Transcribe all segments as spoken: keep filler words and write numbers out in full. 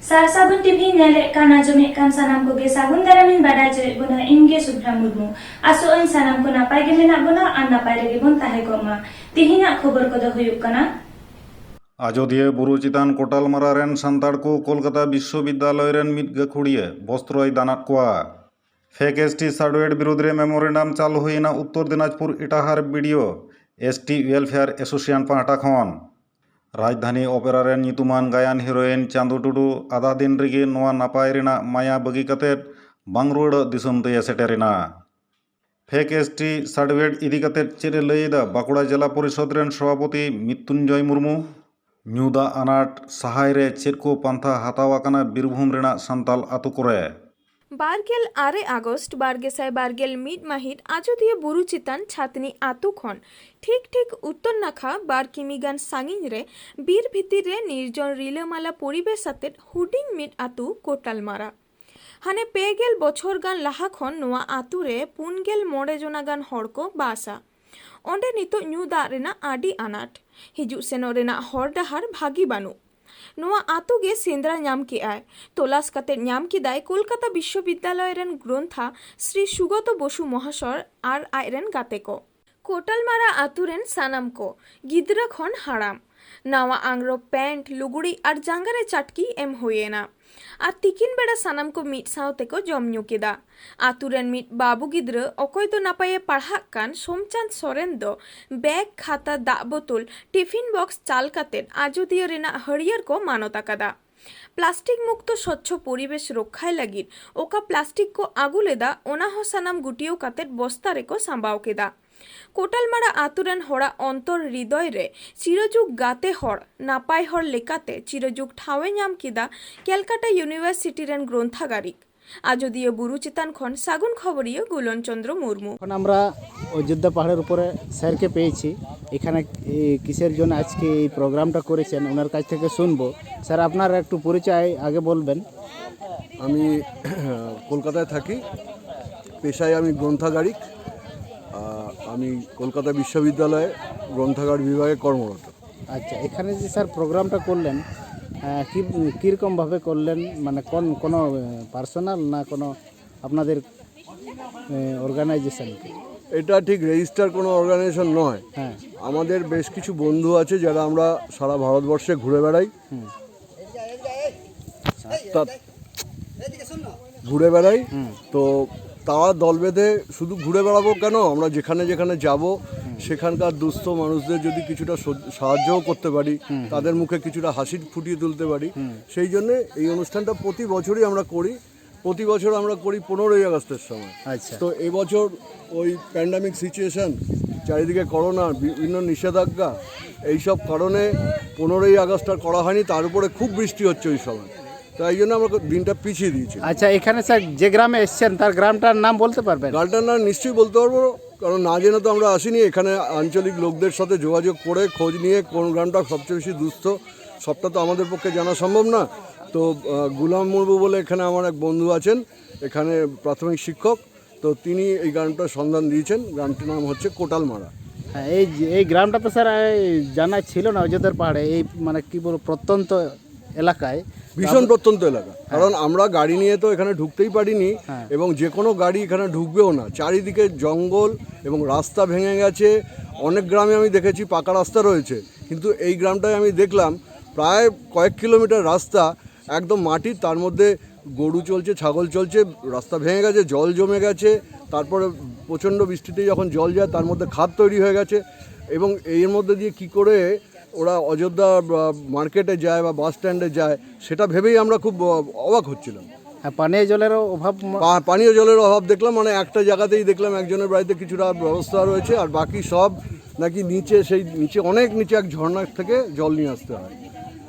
ᱥᱟᱨ ᱥᱟᱹᱜᱩᱱ ᱴᱤᱵᱷᱤ ᱧᱮᱞᱮᱫ ᱠᱟᱱ, ᱟᱸᱡᱚᱢᱮᱫ ᱠᱟᱱ ᱥᱟᱱᱟᱢ ᱠᱚᱜᱮ ᱥᱟᱹᱜᱩᱱ ᱫᱟᱨᱟᱢᱤᱧ ᱵᱟᱰᱟᱭ ᱦᱚᱪᱚᱭᱮᱫ ᱵᱚᱱᱟ᱾ ᱤᱧ ᱜᱮ ᱥᱩᱵᱷᱨᱟ ᱢᱩᱨᱢᱩ᱾ ᱟᱥᱚᱜ ᱟᱹᱧ ᱥᱟᱱᱟᱢ ᱠᱚ ᱱᱟᱯᱟᱭ ᱜᱮ ᱢᱮᱱᱟᱜ ᱵᱚᱱᱟ ᱟᱨ ᱱᱟᱯᱟᱭ ᱨᱮᱜᱮ ᱵᱚᱱ ᱛᱟᱦᱮᱸ ᱠᱚᱜ ᱢᱟ᱾ ᱛᱤᱦᱤᱧᱟᱜ ᱠᱷᱚᱵᱚᱨ ᱠᱚᱫᱚ ᱦᱩᱭᱩᱜ ᱠᱟᱱᱟ᱾ ᱟᱡᱚᱫᱤᱭᱟᱹ ᱵᱩᱨᱩ ᱪᱮᱛᱟᱱ ᱠᱳᱴᱟᱞᱢᱟᱨᱟ ᱨᱮᱱ ᱥᱟᱱᱛᱟᱲ ᱠᱚ ᱠᱳᱞᱠᱟᱛᱟ ᱵᱤᱥᱥᱚᱵᱤᱫᱽᱫᱟᱞᱚᱭ ᱨᱮᱱ ᱢᱤᱫ ᱜᱟᱹᱠᱷᱩᱲᱤᱭᱟᱹ ᱵᱚᱥᱛᱨᱚᱭ ᱫᱟᱱᱟᱫ ᱠᱚᱣᱟ᱾ ᱯᱷᱮᱠ ᱮᱥ ᱴᱤ ᱥᱟᱨᱴᱤᱯᱷᱤᱠᱮᱴ ᱵᱤᱨᱩᱫᱽ ᱨᱮ ᱢᱮᱢᱳᱨᱮᱱᱰᱟᱢ ᱪᱟᱞ ᱦᱩᱭᱮᱱᱟ Uttar Dinajpur Itahar B D O S T welfare association ᱯᱟᱦᱴᱟ ᱠᱷᱚᱱ᱾ ᱨᱟᱡᱽᱫᱷᱟᱱᱤ ᱚᱯᱮᱨᱟ ᱨᱮᱱ ᱧᱩᱛᱩᱢᱟᱱ ᱜᱟᱭᱟᱱ ᱦᱤᱨᱳᱭᱤᱱ ᱪᱟᱸᱫᱩ ᱴᱩᱰᱩ ᱟᱫᱷᱟ ᱫᱤᱱ ᱨᱮᱜᱮ ᱱᱚᱣᱟ ᱱᱟᱯᱟᱭ ᱨᱮᱱᱟᱜ ᱢᱟᱭᱟ ᱵᱟᱹᱜᱤ ᱠᱟᱛᱮᱫ ᱵᱟᱝ ᱨᱩᱣᱟᱹᱲᱚᱜ ᱫᱤᱥᱚᱢ ᱛᱮᱭ ᱥᱮᱴᱮᱨᱮᱱᱟ᱾ ᱯᱷᱮᱠ ᱮᱥ ᱴᱤ ᱥᱟᱨᱴᱤᱯᱷᱤᱠᱮᱴ ᱤᱫᱤ ᱠᱟᱛᱮᱫ ᱪᱮᱫ ᱮ ᱞᱟᱹᱭ ᱮᱫᱟ ᱵᱟᱸᱠᱩᱲᱟ ᱡᱮᱞᱟ ᱯᱚᱨᱤᱥᱚᱫᱽ ᱨᱮᱱ ᱥᱚᱵᱷᱟᱯᱚᱛᱤ ᱢᱤᱛᱩᱱᱡᱚᱭ ᱢᱩᱨᱢᱩ? ᱧᱩ ᱫᱟᱜ ᱟᱱᱟᱴ ᱥᱟᱦᱟᱭ ᱨᱮ ᱪᱮᱫ ᱠᱚ ᱯᱟᱱᱛᱷᱟ ᱦᱟᱛᱟᱣ ᱟᱠᱟᱱᱟ ᱵᱤᱨᱵᱷᱩᱢ ᱨᱮᱱᱟᱜ ᱥᱟᱱᱛᱟᱞ ᱟᱛᱳ ᱠᱚᱨᱮ? ᱵᱟᱨᱜᱮᱞ ᱟᱨᱮ ᱟᱜᱚᱥᱴ ᱵᱟᱨᱜᱮᱥᱟᱭ ᱵᱟᱨᱜᱮᱞ ᱢᱤᱫ ᱢᱟᱹᱦᱤᱛ ᱟᱡᱚᱫᱤᱭᱟᱹ ᱵᱩᱨᱩ ᱪᱮᱛᱟᱱ ᱪᱷᱟᱛᱱᱤ ᱟᱛᱳ ᱠᱷᱚᱱ ᱴᱷᱤᱠ ᱴᱷᱤᱠ ᱩᱛᱛᱚᱨ ᱱᱟᱠᱷᱟ ᱵᱟᱨ ᱠᱤᱢᱤ ᱜᱟᱱ ᱥᱟᱺᱜᱤᱧ ᱨᱮ ᱵᱤᱨ ᱵᱷᱤᱛᱤᱨ ᱨᱮ ᱱᱤᱨᱡᱚᱱ ᱨᱤᱞᱟᱹᱢᱟᱞᱟ ᱯᱚᱨᱤᱵᱮᱥ ᱟᱛᱮᱫ ᱦᱩᱰᱤᱧ ᱢᱤᱫ ᱟᱛᱳ ᱠᱳᱴᱟᱞᱢᱟᱨᱟ᱾ ᱦᱟᱱᱮ ᱯᱮ ᱜᱮᱞ ᱵᱚᱪᱷᱚᱨ ᱜᱟᱱ ᱞᱟᱦᱟ ᱠᱷᱚᱱ ᱱᱚᱣᱟ ᱟᱛᱳ ᱨᱮ ᱯᱩᱱ ᱜᱮᱞ ᱢᱚᱬᱮ ᱡᱚᱱᱟ ᱜᱟᱱ ᱦᱚᱲ ᱠᱚ ᱵᱟᱥᱟ᱾ ᱚᱸᱰᱮ ᱱᱤᱛᱚᱜ ᱧᱩ ᱫᱟᱜ ᱨᱮᱱᱟᱜ ᱟᱹᱰᱤ ᱟᱱᱟᱴ, ᱦᱤᱡᱩᱜ ᱥᱮᱱᱚᱜ ᱨᱮᱱᱟᱜ ᱦᱚᱨ ᱰᱟᱦᱟᱨ ᱵᱷᱟᱹᱜᱤ ᱵᱟᱹᱱᱩᱜ᱾ ᱱᱚᱣᱟ ᱟᱛᱳ ᱜᱮ ᱥᱮᱸᱫᱽᱨᱟ ᱧᱟᱢ ᱠᱮᱜᱼᱟᱭ᱾ ᱛᱚᱞᱟᱥ ᱠᱟᱛᱮ ᱧᱟᱢ ᱠᱮᱫᱟᱭ ᱠᱳᱞᱠᱟᱛᱟ ᱵᱤᱥᱥᱚᱵᱤᱫᱽᱫᱟᱞᱚᱭ ᱨᱮᱱ ᱜᱨᱚᱱᱛᱷᱟ ᱥᱨᱤ ᱥᱩᱜᱚᱛᱚ ᱵᱚᱥᱩ ᱢᱚᱦᱟᱥᱚᱭ ᱟᱨ ᱟᱡ ᱨᱮᱱ ᱜᱟᱛᱮ ᱠᱚ᱾ ᱠᱳᱴᱟᱞᱢᱟᱨᱟ ᱟᱛᱳ ᱨᱮᱱ ᱥᱟᱱᱟᱢ ᱠᱚ, ᱜᱤᱫᱽᱨᱟᱹ ᱠᱷᱚᱱ ᱦᱟᱲᱟᱢ, ᱱᱟᱣᱟ ᱟᱝᱨᱚᱯ, ᱯᱮᱱᱴ, ᱞᱩᱜᱽᱲᱤ ᱟᱨ ᱡᱟᱸᱜᱟ ᱨᱮ ᱪᱟᱴᱠᱤ ᱮᱢ ᱦᱩᱭ ᱮᱱᱟ᱾ ᱟᱨ ᱛᱤᱠᱤᱱ ᱵᱮᱲᱟ ᱥᱟᱱᱟᱢ ᱠᱚ ᱢᱤᱫ ᱥᱟᱶ ᱛᱮᱠᱚ ᱡᱚᱢ ᱧᱩ ᱠᱮᱫᱟ᱾ ᱟᱛᱳ ᱨᱮᱱ ᱢᱤᱫ ᱵᱟᱹᱵᱩ ᱜᱤᱫᱽᱨᱟᱹ, ᱚᱠᱚᱭ ᱫᱚ ᱱᱟᱯᱟᱭᱮ ᱯᱟᱲᱦᱟᱜ ᱠᱟᱱ ᱥᱳᱢᱪᱟᱸᱫᱽ ᱥᱚᱨᱮᱱ ᱫᱚ ᱵᱮᱜᱽ, ᱠᱷᱟᱛᱟ, ᱫᱟᱜ ᱵᱳᱛᱳᱞ, ᱴᱤᱯᱷᱤᱱ ᱵᱚᱠᱥ ᱪᱟᱞ ᱠᱟᱛᱮ ᱟᱡᱚᱫᱤᱭᱟᱹ ᱨᱮᱱᱟᱜ ᱦᱟᱹᱨᱭᱟᱹᱲ ᱠᱚ ᱢᱟᱱᱚᱛ ᱟᱠᱟᱫᱟ᱾ ᱯᱞᱟᱥᱴᱤᱠ ᱢᱩᱠᱛᱚ ᱥᱚᱪᱪᱷᱚ ᱯᱚᱨᱤᱵᱮᱥ ᱨᱚᱠᱠᱷᱟᱭ ᱞᱟᱹᱜᱤᱫ ᱚᱠᱟ ᱯᱞᱟᱥᱴᱤᱠ ᱠᱚ ᱟᱹᱜᱩ ᱞᱮᱫᱟ, ᱚᱱᱟ ᱦᱚᱸ ᱥᱟᱱᱟᱢ ᱜᱩᱴᱤᱭᱟᱹᱣ ᱠᱟᱛᱮ ᱵᱚᱥᱛᱟ ᱨᱮᱠᱚ ᱥᱟᱸᱵᱟᱣ ᱠᱮᱫᱟ᱾ ᱠᱳᱴᱟᱞᱢᱟᱲᱟ ᱟᱛᱳ ᱨᱮᱱ ᱦᱚᱲᱟᱜ ᱚᱱᱛᱚᱨ ᱦᱨᱤᱫᱚᱭ ᱨᱮ ᱪᱤᱨᱚᱡᱩᱜᱽ ᱜᱟᱛᱮ ᱦᱚᱲ, ᱱᱟᱯᱟᱭ ᱦᱚᱲ ᱞᱮᱠᱟᱛᱮ ᱪᱤᱨᱚᱡᱩᱜᱽ ᱴᱷᱟᱶ ᱮ ᱧᱟᱢ ᱠᱮᱫᱟ ᱠᱮᱞᱠᱟᱴᱟ ᱤᱭᱩᱱᱤᱵᱷᱟᱨᱥᱤᱴᱤ ᱨᱮᱱ ᱜᱨᱚᱱᱛᱷᱟᱜᱟᱨᱤᱠ᱾ ᱟᱡᱚᱫᱤᱭᱟᱹ ᱵᱩᱨᱩ ᱪᱮᱛᱟᱱ ᱠᱷᱚᱱ ᱥᱟᱹᱜᱩᱱ ᱠᱷᱚᱵᱚᱨᱤᱭᱟᱹ ᱜᱩᱞᱚᱱ ᱪᱚᱸᱫᱽᱨᱚ ᱢᱩᱨᱢᱩ᱾ এখন আমরা অযোধ্যা পাহাড়ের উপরে স্যারকে পেয়েছি। এখানে, এ, কিসের জন্য আজকে এই প্রোগ্রামটা করেছেন, ওনার কাছ থেকে শুনবো। স্যার, আপনার একটু পরিচয় আগে বলবেন। আমি কলকাতায় থাকি, পেশায় আমি গ্রন্থাগারিক। আহ, আমি কলকাতা বিশ্ববিদ্যালয়ে গ্রন্থাগার বিভাগে কর্মরত। আচ্ছা, এখানে যে স্যার প্রোগ্রামটা করলেন, আহ, কি কীরকম ভাবে করলেন? মানে কোন কোনো পার্সোনাল না কোনো আপনাদের অর্গানাইজেশন? এটা ঠিক রেজিস্টার কোনো অর্গানাইজেশন নয়। হ্যাঁ। আমাদের বেশ কিছু বন্ধু আছে যারা আমরা সারা ভারতবর্ষে ঘুরে বেড়াই। হুম। তা ঘুরে বেড়াই। হুম। তো তারা দল বেঁধে শুধু ঘুরে বেড়াবো কেন, আমরা যেখানে যেখানে যাব সেখানকার দুস্থ মানুষদের যদি কিছুটা সদ- সাহায্যও করতে পারি, হুম, হুম। তাদের মুখে কিছুটা হাসি ফুটিয়ে তুলতে পারি, হুম। সেই জন্য এই অনুষ্ঠানটা প্রতি বছরই আমরা করি। প্রতি বছর আমরা করি পনেরোই আগস্টের সময়। আচ্ছা। তো এবছর ওই প্যান্ডেমিক সিচুয়েশন, চারিদিকে করোনা, বিভিন্ন নিষেধাজ্ঞা, এইসব কারণে পনেরোই আগস্ট আর করা হয়নি। তার উপরে খুব বৃষ্টি হচ্ছে ওই সময়, তাই জন্য আমরা দিনটা পিছিয়ে দিয়েছি। আচ্ছা, এখানে স্যার যে গ্রামে এসছেন, তার গ্রামটার নাম বলতে পারবেন? গ্রামটার নাম নিশ্চয়ই বলতে পারবো, কারণ না জেনে তো আমরা আসিনি। এখানে আঞ্চলিক লোকদের সাথে যোগাযোগ করে খোঁজ নিয়ে কোন গ্রামটা সবচেয়ে বেশি দুস্থ, সবটা তো আমাদের পক্ষে জানা সম্ভব না। তো আহ, গুলাম মুর্মু বলে এখানে আমার এক বন্ধু আছেন, এখানে প্রাথমিক শিক্ষক, তো তিনি এই গ্রামটার সন্ধান দিয়েছেন। গ্রামটির নাম হচ্ছে কোটালমারা। হ্যাঁ, এই যে- এই গ্রামটা তো স্যার এই জানা ছিল না, অযোধ্যার পাহাড়ে, এই মানে কি বলবো, প্রত্যন্ত এলাকায়। ভীষণ প্রত্যন্ত এলাকা, কারণ আমরা গাড়ি নিয়ে তো এখানে ঢুকতেই পারিনি। হ্যাঁ। এবং যে কোনো গাড়ি এখানে ঢুকবেও না, চারিদিকে জঙ্গল এবং রাস্তা ভেঙে গেছে। অনেক গ্রামে আমি দেখেছি পাকা রাস্তা রয়েছে, কিন্তু এই গ্রামটায় আমি দেখলাম প্রায় কয়েক কিলোমিটার রাস্তা একদম মাটি, তার মধ্যে গরু চলছে, ছাগল চলছে, রাস্তা ভেঙে গেছে, জল জমে গেছে। তারপরে প্রচণ্ড বৃষ্টিতে যখন জল যায়, তার মধ্যে খাদ তৈরি হয়ে গেছে। এবং এর মধ্যে দিয়ে কি করে ওরা অযোধ্যা আহ, মার্কেটে যায় বা বাস স্ট্যান্ডে যায়, সেটা ভেবেই আমরা খুব আহ, অবাক হচ্ছিলাম। হ্যাঁ, পানীয় জলেরও অভাব ম- পা- পানীয় জলের অভাব দেখলাম। মানে একটা জায়গাতেই দেখলাম একজনের বাড়িতে কিছুটা ব্যবস্থা রয়েছে, আর বাকি সব নাকি নিচে, সেই নিচে, অনেক নিচে এক ঝর্ণা থেকে জল নিয়ে আসতে হয়।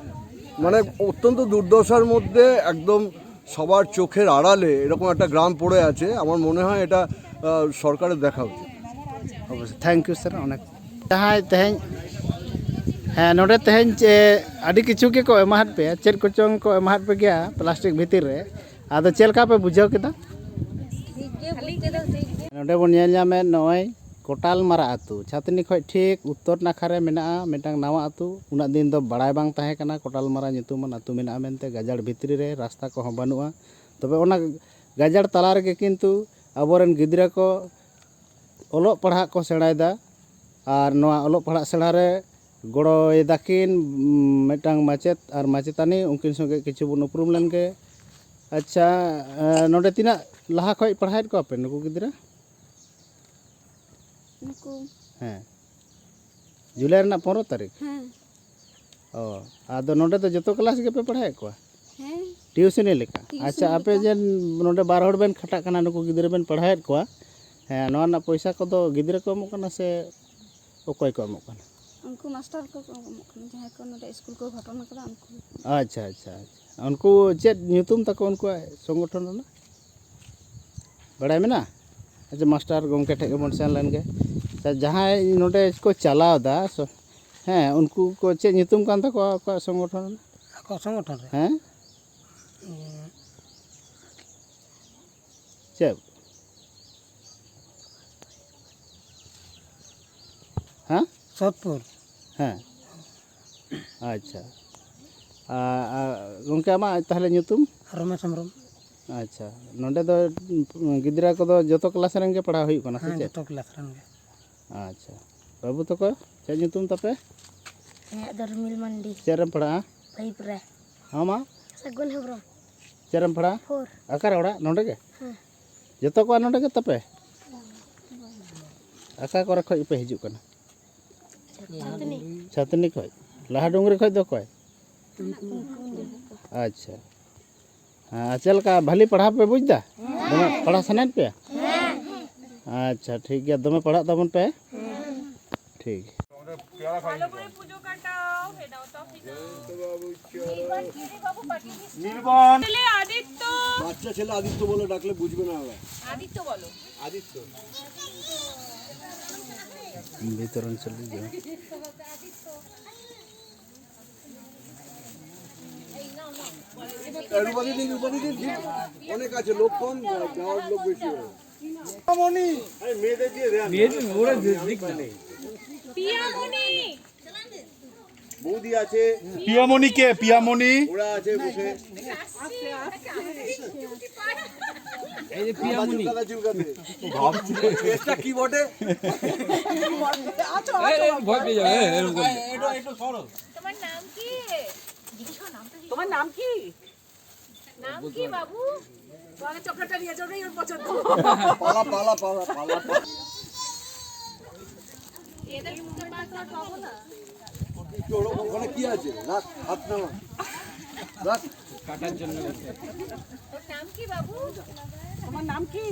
মানে অত্যন্ত দুর্দশার মধ্যে একদম সবার চোখের আড়ালে এরকম একটা গ্রাম পড়ে আছে। আমার মনে হয় এটা আহ, সরকারের দেখা উচিত। ᱚᱵᱚᱥᱥᱳᱭ᱾ ᱛᱷᱮᱝᱠ ᱭᱩ ᱥᱟᱨ᱾ ᱚᱱᱮᱠ ᱡᱟᱦᱟᱸᱭ ᱛᱮᱦᱮᱧ, ᱦᱮᱸ, ᱱᱚᱰᱮ ᱛᱮᱦᱮᱧ ᱪᱮ ᱟᱹᱰᱤ ᱠᱤᱪᱷᱩ ᱜᱮᱠᱚ ᱮᱢᱟᱦᱟᱫ ᱯᱮᱭᱟ, ᱪᱮᱫ ᱠᱚᱪᱚᱝ ᱠᱚ ᱮᱢᱟᱦᱟᱫ ᱯᱮ ᱜᱮᱭᱟ ᱯᱞᱟᱥᱴᱤᱠ ᱵᱷᱤᱛᱤᱨ ᱨᱮ᱾ ᱟᱫᱚ ᱪᱮᱫ ᱞᱮᱠᱟ ᱯᱮ ᱵᱩᱡᱷᱟᱹᱣ ᱠᱮᱫᱟ? ᱴᱷᱤᱠ ᱜᱮ, ᱵᱩᱡᱽ ᱠᱮᱫᱟ, ᱴᱷᱤᱠ ᱜᱮ᱾ ᱱᱚᱰᱮ ᱵᱚᱱ ᱧᱮᱞ ᱧᱟᱢᱮᱫ ᱱᱚᱜᱼᱚᱭ ᱠᱚᱴᱟᱞᱢᱟᱨᱟ ᱟᱹᱛᱩ, ᱪᱷᱟᱛᱱᱤ ᱠᱷᱚᱱ ᱴᱷᱤᱠ ᱩᱛᱛᱚᱨ ᱱᱟᱠᱷᱟ ᱨᱮ ᱢᱮᱱᱟᱜᱼᱟ ᱢᱤᱫᱴᱟᱝ ᱱᱟᱣᱟ ᱟᱹᱛᱩ᱾ ᱩᱱᱟᱹᱜ ᱫᱤᱱ ᱫᱚ ᱵᱟᱲᱟᱭ ᱵᱟᱝ ᱛᱟᱦᱮᱸ ᱠᱟᱱᱟ ᱠᱚᱴᱟᱞᱢᱟᱨᱟ ᱧᱩᱛᱩᱢᱟᱱ ᱟᱹᱛᱩ ᱢᱮᱱᱟᱜᱼᱟ ᱢᱮᱱᱛᱮ, ᱜᱟᱡᱟᱲ ᱵᱷᱤᱛᱨᱤ ᱨᱮ, ᱨᱟᱥᱛᱟ ᱠᱚᱦᱚᱸ ᱵᱟᱹᱱᱩᱜᱼᱟ᱾ ᱛᱚᱵᱮ ᱚᱱᱟ ᱜᱟᱡᱟᱲ ᱛᱟᱞᱟ ᱨᱮᱜᱮ ᱠᱤᱱᱛᱩ ᱟᱵᱚᱨᱮᱱ ᱜᱤᱫᱽᱨᱟᱹ ᱠᱚ ᱚᱞᱚᱜ ᱯᱟᱲᱦᱟᱜ ᱠᱚ ᱥᱮᱬᱟᱭᱮᱫᱟ᱾ ᱟᱨ ᱱᱚᱣᱟ ᱚᱞᱚᱜ ᱯᱟᱲᱦᱟᱜ ᱥᱮᱬᱟ ᱨᱮ ᱜᱚᱲᱚᱭᱮᱫᱟ ᱠᱤᱱ, ᱩᱢ, ᱢᱤᱫᱴᱟᱝ ᱢᱟᱪᱮᱫ ᱟᱨ ᱢᱟᱪᱮᱛᱟᱹᱱᱤ, ᱩᱱᱠᱤᱱ ᱥᱚᱸᱜᱮ ᱠᱤᱪᱷᱩ ᱵᱚᱱ ᱩᱯᱨᱩᱢ ᱞᱮᱱ ᱜᱮ᱾ ᱟᱪᱪᱷᱟ, ᱮ, ᱱᱚᱰᱮ ᱛᱤᱱᱟᱹᱜ ᱞᱟᱦᱟ ᱠᱷᱚᱱ ᱯᱟᱲᱦᱟᱣᱮᱫ ᱠᱚᱣᱟ ᱯᱮ ᱱᱩᱠᱩ ᱜᱤᱫᱽᱨᱟᱹ? ᱱᱩᱠᱩ ᱦᱮᱸ, ᱡᱩᱞᱟᱭ ᱨᱮᱱᱟᱜ ᱯᱚᱱᱨᱚ ᱛᱟᱹᱨᱤᱠᱷ᱾ ᱦᱮᱸ᱾ ᱚ, ᱟᱫᱚ ᱱᱚᱰᱮ ᱫᱚ ᱡᱚᱛᱚ ᱠᱞᱟᱥ ᱜᱮᱯᱮ ᱯᱟᱲᱦᱟᱣᱮᱫ ᱠᱚᱣᱟ? ᱦᱮᱸ᱾ ᱴᱤᱭᱩᱥᱤᱱᱤ ᱞᱮᱠᱟ? ᱴᱤᱭᱩᱥᱤᱱᱤ ᱟᱪᱪᱷᱟ, ᱟᱯᱮ ᱞᱮᱠᱟ᱾ ᱡᱮ ᱱᱚᱰᱮ ᱵᱟᱨ ᱦᱚᱲ ᱵᱮᱱ ᱠᱷᱟᱴᱟᱜ ᱠᱟᱱᱟ, ᱱᱩᱠᱩ ᱜᱤᱫᱽᱨᱟᱹ ᱵᱮᱱ ᱯᱟᱲᱦᱟᱣᱮᱫ ᱠᱚᱣᱟ, ᱦᱮᱸ, ᱱᱚᱣᱟ ᱨᱮᱱᱟᱜ ᱯᱚᱭᱥᱟ ᱠᱚᱫᱚ ᱜᱤᱫᱽᱨᱟᱹ ᱠᱚ ᱮᱢᱚᱜ ᱠᱟᱱᱟ ᱥᱮ ᱚᱠᱚᱭ ᱠᱚ ᱮᱢᱚᱜ ᱠᱟᱱᱟ? ᱩᱱᱠᱩ ᱢᱟᱥᱴᱟᱨ ᱠᱚ ᱠᱚ ᱮᱢᱚᱜ ᱠᱟᱱᱟ, ᱡᱟᱦᱟᱸᱭ ᱠᱚ ᱱᱚᱰᱮ ᱥᱠᱩᱞ ᱠᱚ ᱜᱷᱚᱴᱚᱱ ᱟᱠᱟᱫᱟ ᱩᱱᱠᱩ᱾ ᱟᱪᱪᱷᱟ, ᱟᱪᱪᱷᱟ, ᱟᱪᱪᱷᱟ᱾ ᱩᱱᱠᱩ ᱪᱮᱫ ᱧᱩᱛᱩᱢ ᱛᱟᱠᱚ ᱩᱱᱠᱩᱣᱟᱜ ᱥᱚᱝᱜᱚᱴᱷᱚᱱ ᱨᱮᱱᱟᱜ? ᱵᱟᱲᱟᱭ ᱢᱮᱱᱟᱜᱼᱟ? ᱟᱪᱪᱷᱟ, ᱢᱟᱥᱴᱟᱨ ᱜᱚᱢᱠᱮ ᱴᱷᱮᱱ ᱜᱮᱵᱚᱱ ᱥᱮᱱ ᱞᱮᱱ ᱜᱮ᱾ ᱟᱪᱪᱷᱟ, ᱡᱟᱦᱟᱸᱭ ᱱᱚᱰᱮ ᱠᱚ ᱪᱟᱞᱟᱣ ᱮᱫᱟ, ᱥᱚ-, ᱦᱮᱸ, ᱩᱱᱠᱩ ᱠᱚ ᱪᱮᱫ ᱧᱩᱛᱩᱢ ᱠᱟᱱ ᱛᱟᱠᱚᱣᱟ ᱟᱠᱚᱣᱟᱜ ᱥᱚᱝᱜᱚᱴᱷᱚᱱ ᱨᱮᱱᱟᱜ? ᱟᱠᱚᱣᱟᱜ ᱥᱚᱝᱜᱚᱴᱷᱚᱱ ᱨᱮ? ᱦᱮᱸ? ᱩᱸ, ᱪᱮᱫ? ᱦᱮᱸ? ᱥᱳᱫᱷᱯᱩᱨ᱾ ᱦᱮᱸ, ᱟᱪᱪᱷᱟ᱾ ᱟᱨ, ᱟᱨ ᱜᱚᱢᱠᱮ, ᱟᱢᱟᱜ ᱛᱟᱦᱚᱞᱮ ᱧᱩᱛᱩᱢ? ᱨᱚᱢᱮᱥ ᱦᱮᱢᱵᱨᱚᱢ᱾ ᱟᱪᱪᱷᱟ, ᱱᱚᱰᱮ ᱫᱚ ᱜᱤᱫᱽᱨᱟᱹ ᱠᱚᱫᱚ ᱡᱚᱛᱚ ᱠᱞᱟᱥ ᱨᱮᱱ ᱜᱮ ᱯᱟᱲᱦᱟᱣ ᱦᱩᱭᱩᱜ ᱠᱟᱱᱟ ᱥᱮ ᱦᱮᱸ, ᱪᱮᱫ? ᱡᱚᱛᱚ ᱠᱞᱟᱥ ᱨᱮᱱ ᱜᱮ᱾ ᱟᱪᱪᱷᱟ, ᱵᱟᱹᱵᱩ ᱛᱟᱠᱚ ᱪᱮᱫ ᱧᱩᱛᱩᱢ ᱛᱟᱯᱮ? ᱤᱧᱟᱹᱜ ᱫᱚ ᱨᱤᱢᱤᱞ ᱢᱟᱱᱰᱤ᱾ ᱪᱮᱫ ᱨᱮᱢ ᱯᱟᱲᱦᱟᱜᱼᱟ? ᱯᱷᱟᱭᱤᱵᱷ ᱨᱮ᱾ ᱟᱢᱟᱜ? ᱥᱟᱹᱜᱩᱱ ᱦᱮᱢᱵᱨᱚᱢ᱾ ᱪᱮᱫ ᱨᱮᱢ ᱯᱟᱲᱦᱟᱜᱼᱟ? ᱯᱷᱳᱨ᱾ ᱚᱠᱟᱨᱮ ᱚᱲᱟᱜ? ᱱᱚᱰᱮ ᱜᱮ? ᱦᱮᱸ᱾ ᱡᱚᱛᱚ ᱠᱚᱣᱟᱜ ᱱᱚᱰᱮ ᱜᱮ ᱛᱟᱯᱮ? ᱚᱠᱟ ᱠᱚᱨᱮ ᱠᱷᱚᱡ ᱯᱮ ᱦᱤᱡᱩᱜ ᱠᱟᱱᱟ? ᱪᱷᱟᱛᱱᱤ᱾ ᱪᱷᱟᱛᱱᱤ ᱠᱷᱚᱡ? ᱞᱟᱦᱟ ᱰᱩᱝᱨᱤ ᱠᱷᱚᱡ ᱫᱚ ᱚᱠᱚᱭ? ᱟᱪᱪᱷᱟ᱾ ᱦᱮᱸ, ᱪᱮᱫ ᱞᱮᱠᱟ ᱵᱷᱟᱞᱤ ᱯᱟᱲᱦᱟᱣ ᱯᱮ ᱵᱩᱡᱽ ᱮᱫᱟ? ᱫᱚᱢᱮ ᱯᱟᱲᱦᱟᱣ ᱥᱟᱱᱟᱭᱮᱫ ᱯᱮᱭᱟ? ᱟᱪᱪᱷᱟ, ᱴᱷᱤᱠ ᱜᱮᱭᱟ, ᱫᱚᱢᱮ ᱯᱟᱲᱦᱟᱜ ᱛᱟᱵᱚᱱ ᱯᱮ᱾ ᱴᱷᱤক। ভালো করে পুজো কাটাও, হে নাও, টফি নাও। নির্বাণ, ছেলে আদিত্য। বাচ্চা ছেলে আদিত্য বলে ডাকলে বুঝবে না ওরা। আদিত্য বলো। আদিত্য। বিতরণ চলে গেল। রূপাদি দিন, রূপাদি দিন, দিন। অনেক আছে, লোক কম, যাওয়ার লোক বেশি হয়। পিয়ামণি। মেয়েদের দিয়ে দেন। মেয়েদের ওরা দিক না। পিয়ামণি। বৌদি আছে। পিয়ামণি কে? পিয়ামণি। ওরা আছে বসে। এই যে পিয়ামণি। কাদা চুলকাতে। এটা কি বটে? এই, এই, ভয় পেয়ে যাবে, এই, এরকম করে। এটা একটু সরো। তোমার নাম কি? তোমার নাম কি? নাম কি বাবু? তোমার চকলেটটা নিয়ে যাবে, ওর পছন্দ। পালা পালা পালা পালা। এদের মুখে পাস আর পাবো না। ওখানে কি আছে? রাখ, হাত নামা। রাখ। কাটার জন্য। তোর নাম কি বাবু? তোমার নাম কি?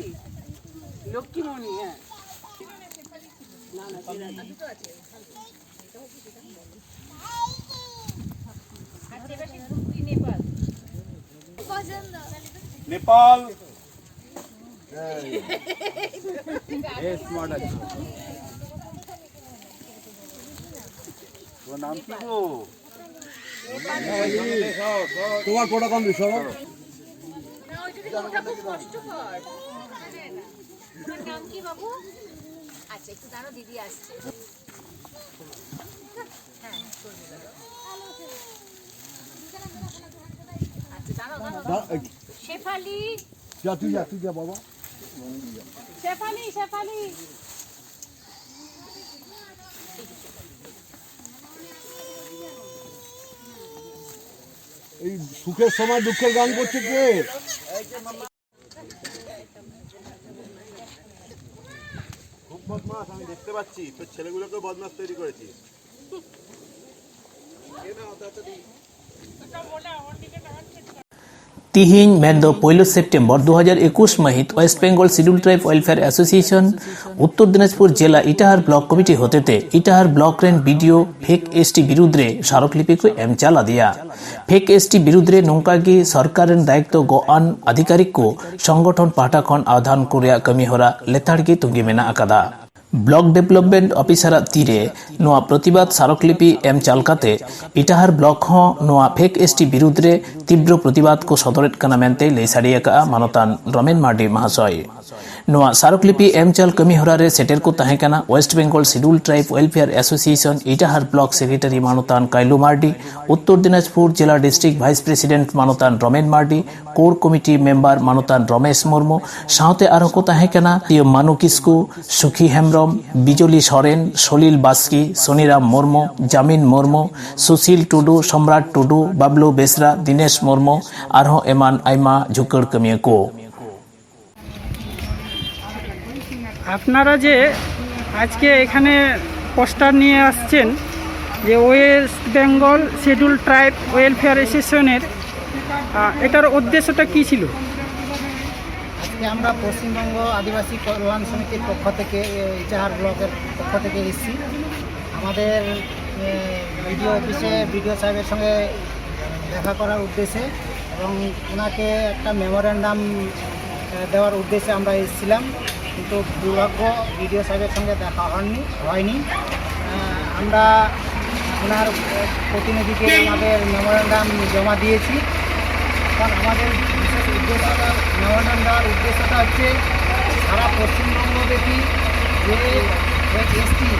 লক্ষ্মীমণি। হ্যাঁ। আচ্ছা, এবার সে তুই নেপাল। নেপাল। এ স্মার্ট আছে। তোমার নাম কি গো? তোমার কোটা কম দিস, সরো। না, ওই যদি ওটা খুব কষ্টকর। তোমার নাম কি বাবু? আচ্ছা, একটু দাঁড়াও, দিদি আসছে। হ্যাঁ, চলবে দাঁড়াও। আচ্ছা, দাঁড়াও, দাঁড়াও, দাঁড়াও। যা, এই, শেফালি। যা, তুই যা, তুই যা, বাবা। শেফালি, শেফালি। এই সুখের সময় দুঃখের গান করছে কে? খুব বদমাস, আমি দেখতে পাচ্ছি। তোর ছেলেগুলোকে বদমাস তৈরি করেছিস। ᱛᱤᱦᱤᱧ ᱢᱮᱱᱫᱚ ᱯᱳᱭᱞᱳ ᱥᱮᱯᱴᱮᱢᱵᱚᱨ ᱫᱩ ᱦᱟᱡᱟᱨ ᱮᱠᱩᱥ ᱢᱟᱹᱦᱤᱛ west Bengal scheduled tribe welfare association Uttar Dinajpur ᱡᱮᱞᱟ ᱤᱴᱟᱦᱟᱨ ᱵᱞᱚᱠ ᱠᱚᱢᱤᱴᱤ ᱦᱚᱛᱮᱛᱮ ᱤᱴᱟᱦᱟᱨ ᱵᱞᱚᱠ ᱨᱮᱱ ᱵᱤᱰᱤᱳ ᱯᱷᱮᱠ ᱮᱥᱴᱤ ᱵᱤᱨᱩᱫᱽ ᱨᱮ ᱥᱟᱨᱚᱠ ᱞᱤᱯᱤ ᱠᱚ ᱮᱢ ᱪᱟᱞ ᱟᱫᱮᱭᱟ᱾ ᱯᱷᱮᱠ ᱮᱥᱴᱤ ᱵᱤᱨᱩᱫᱽ ᱨᱮ ᱱᱚᱝᱠᱟ ᱜᱮ ᱥᱚᱨᱠᱟᱨ ᱨᱮᱱ ᱫᱟᱭᱤᱛᱛᱚ ᱜᱚᱜ ᱟᱱ ᱟᱫᱷᱤᱠᱟᱨᱤᱠ ᱠᱚ ᱥᱚᱝᱜᱚᱴᱷᱚᱱ ᱯᱟᱦᱴᱟ ᱠᱷᱚᱱ ᱟᱣᱫᱷᱟᱱ ᱠᱚ ᱨᱮᱭᱟᱜ ᱠᱟᱹᱢᱤ ᱦᱚᱨᱟ ᱞᱮᱛᱟᱲ ᱜᱮ ᱛᱚᱸᱜᱮ ᱢᱮᱱᱟᱜ ᱟᱠᱟᱫᱟ᱾ ᱵᱞᱚᱠ ᱰᱮᱵᱷᱞᱚᱯᱢᱮᱱᱴ ᱚᱯᱷᱤᱥᱟᱨᱟᱜ ᱛᱤᱨᱮ ᱱᱚᱣᱟ ᱯᱨᱚᱛᱤᱵᱟᱫ ᱥᱟᱨᱚᱠ ᱞᱤᱯᱤ ᱮᱢ ᱪᱟᱞ ᱠᱟᱛᱮ ᱤᱴᱟᱦᱟᱨ ᱵᱞᱚᱠ ᱦᱚᱸ ᱱᱚᱣᱟ ᱯᱷᱮᱠ ᱮᱥᱴᱤ ᱵᱤᱨᱩᱫᱽ ᱨᱮ ᱛᱤᱵᱨᱚ ᱯᱨᱚᱛᱤᱵᱟᱫ ᱠᱚ ᱥᱚᱫᱚᱨᱮᱫ ᱠᱟᱱᱟ ᱢᱮᱱᱛᱮ ᱞᱟᱹᱭ ᱥᱟᱰᱮ ᱟᱠᱟᱫᱼᱟ ᱢᱟᱱᱚᱛᱟᱱ ᱨᱚᱢᱮᱱ ᱢᱟᱨᱰᱤ ᱢᱟᱦᱟᱥᱚᱭ᱾ ᱱᱚᱣᱟ ᱥᱟᱨᱚᱠᱞᱤᱯᱤ ᱮᱢᱪᱟᱞ ᱠᱟᱹᱢᱤ ᱦᱚᱨᱟ ᱨᱮ ᱥᱮᱴᱮᱨ ᱠᱚ ᱛᱟᱦᱮᱸ ᱠᱟᱱᱟ west Bengal scheduled tribe welfare association Itahar block secretary ᱢᱟᱱᱚᱛᱟᱱ ᱠᱟᱭᱞᱩ ᱢᱟᱨᱰᱤ, ᱩᱛᱛᱚᱨ ᱫᱤᱱᱟᱡᱽᱯᱩᱨ ᱡᱮᱞᱟ ᱰᱤᱥᱴᱨᱤᱠᱴ ᱵᱷᱟᱭᱤᱥ ᱯᱨᱮᱥᱤᱰᱮᱱᱴ ᱢᱟᱱᱚᱛᱟᱱ ᱨᱚᱢᱮᱱ ᱢᱟᱨᱰᱤ, ᱠᱳᱨ ᱠᱚᱢᱤᱴᱤ ᱢᱮᱢᱵᱟᱨ ᱢᱟᱱᱚᱛᱟᱱ ᱨᱚᱢᱮᱥ ᱢᱩᱨᱢᱩ, ᱥᱟᱶᱛᱮ ᱟᱨᱦᱚᱸ ᱠᱚ ᱛᱟᱦᱮᱸ ᱠᱟᱱᱟ ᱤᱭᱟᱹ ᱢᱟᱱᱩ ᱠᱤᱥᱠᱩ, ᱥᱩᱠᱷᱤ ᱦᱮᱢᱵᱨᱚᱢ, ᱵᱤᱡᱚᱞᱤ ᱥᱚᱨᱮᱱ, ᱥᱚᱞᱤᱞ ᱵᱟᱥᱠᱮ, ᱥᱚᱱᱤᱨᱟᱢ ᱢᱩᱨᱢᱩ, ᱡᱟᱢᱤᱱ ᱢᱩᱨᱢᱩ, ᱥᱩᱥᱤᱞ ᱴᱩᱰᱩ, ᱥᱚᱢᱨᱟᱴ ᱴᱩᱰᱩ, ᱵᱟᱵᱞᱩ ᱵᱮᱥᱨᱟ, ᱫᱤᱱᱮᱥ ᱢᱩᱨᱢᱩ, ᱟᱨᱦᱚᱸ ᱮᱢᱟᱱ ᱟᱭᱢᱟ ᱡᱷᱩᱠᱟᱹᱲ ᱠᱟᱹᱢᱤᱭᱟᱹ ᱠᱚ᱾ আপনারা যে আজকে এখানে পোস্টার নিয়ে আসছেন, যে West Bengal schedule tribe welfare অ্যাসোসিয়েশনের, আহ, এটার উদ্দেশ্যটা কী ছিল? আজকে আমরা পশ্চিমবঙ্গ আদিবাসী কল্যাণ সমিতির পক্ষ থেকে, এ, ইটাহার ব্লকের পক্ষ থেকে এসেছি। আমাদের, এ, বিডিও অফিসে বিডিও সাহেবের সঙ্গে দেখা করার উদ্দেশ্যে এবং ওনাকে একটা মেমোরেন্ডাম, এ, দেওয়ার উদ্দেশ্যে আমরা এসেছিলাম, কিন্তু দুর্ভাগ্য বিডিও সাহেবের সঙ্গে দেখা হয়নি হয়নি আহ, আমরা ওনার প্রতিনিধিকে আমাদের মেমোরেন্ডাম জমা দিয়েছি। কারণ আমাদের বিশেষ উদ্দেশ্যটা, মেমোরেন্ডাম দেওয়ার উদ্দেশ্যটা হচ্ছে সারা পশ্চিমবঙ্গব্যাপী যে এসটি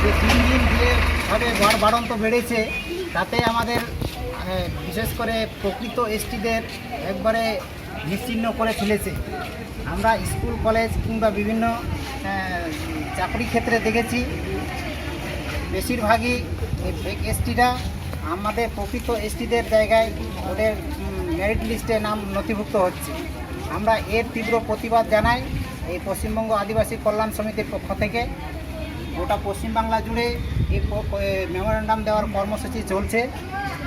যে দিন দিন যেভাবে বাড় বাড়ন্ত বেড়েছে, তাতে আমাদের আহ, বিশেষ করে প্রকৃত এসটিদের একবারে নিশ্চিহ্ন করে ফেলেছে। আমরা স্কুল, কলেজ কিংবা বিভিন্ন আহ, চাকরি ক্ষেত্রে দেখেছি, বেশিরভাগই এই ফেক এসটিরা আমাদের প্রকৃত এসটিদের জায়গায় ওদের মেরিট লিস্টে নাম নথিভুক্ত হচ্ছে। আমরা এর তীব্র প্রতিবাদ জানাই এই পশ্চিমবঙ্গ আদিবাসী কল্যাণ সমিতির পক্ষ থেকে। গোটা পশ্চিমবাংলা জুড়ে এই মেমোরেন্ডাম দেওয়ার কর্মসূচি চলছে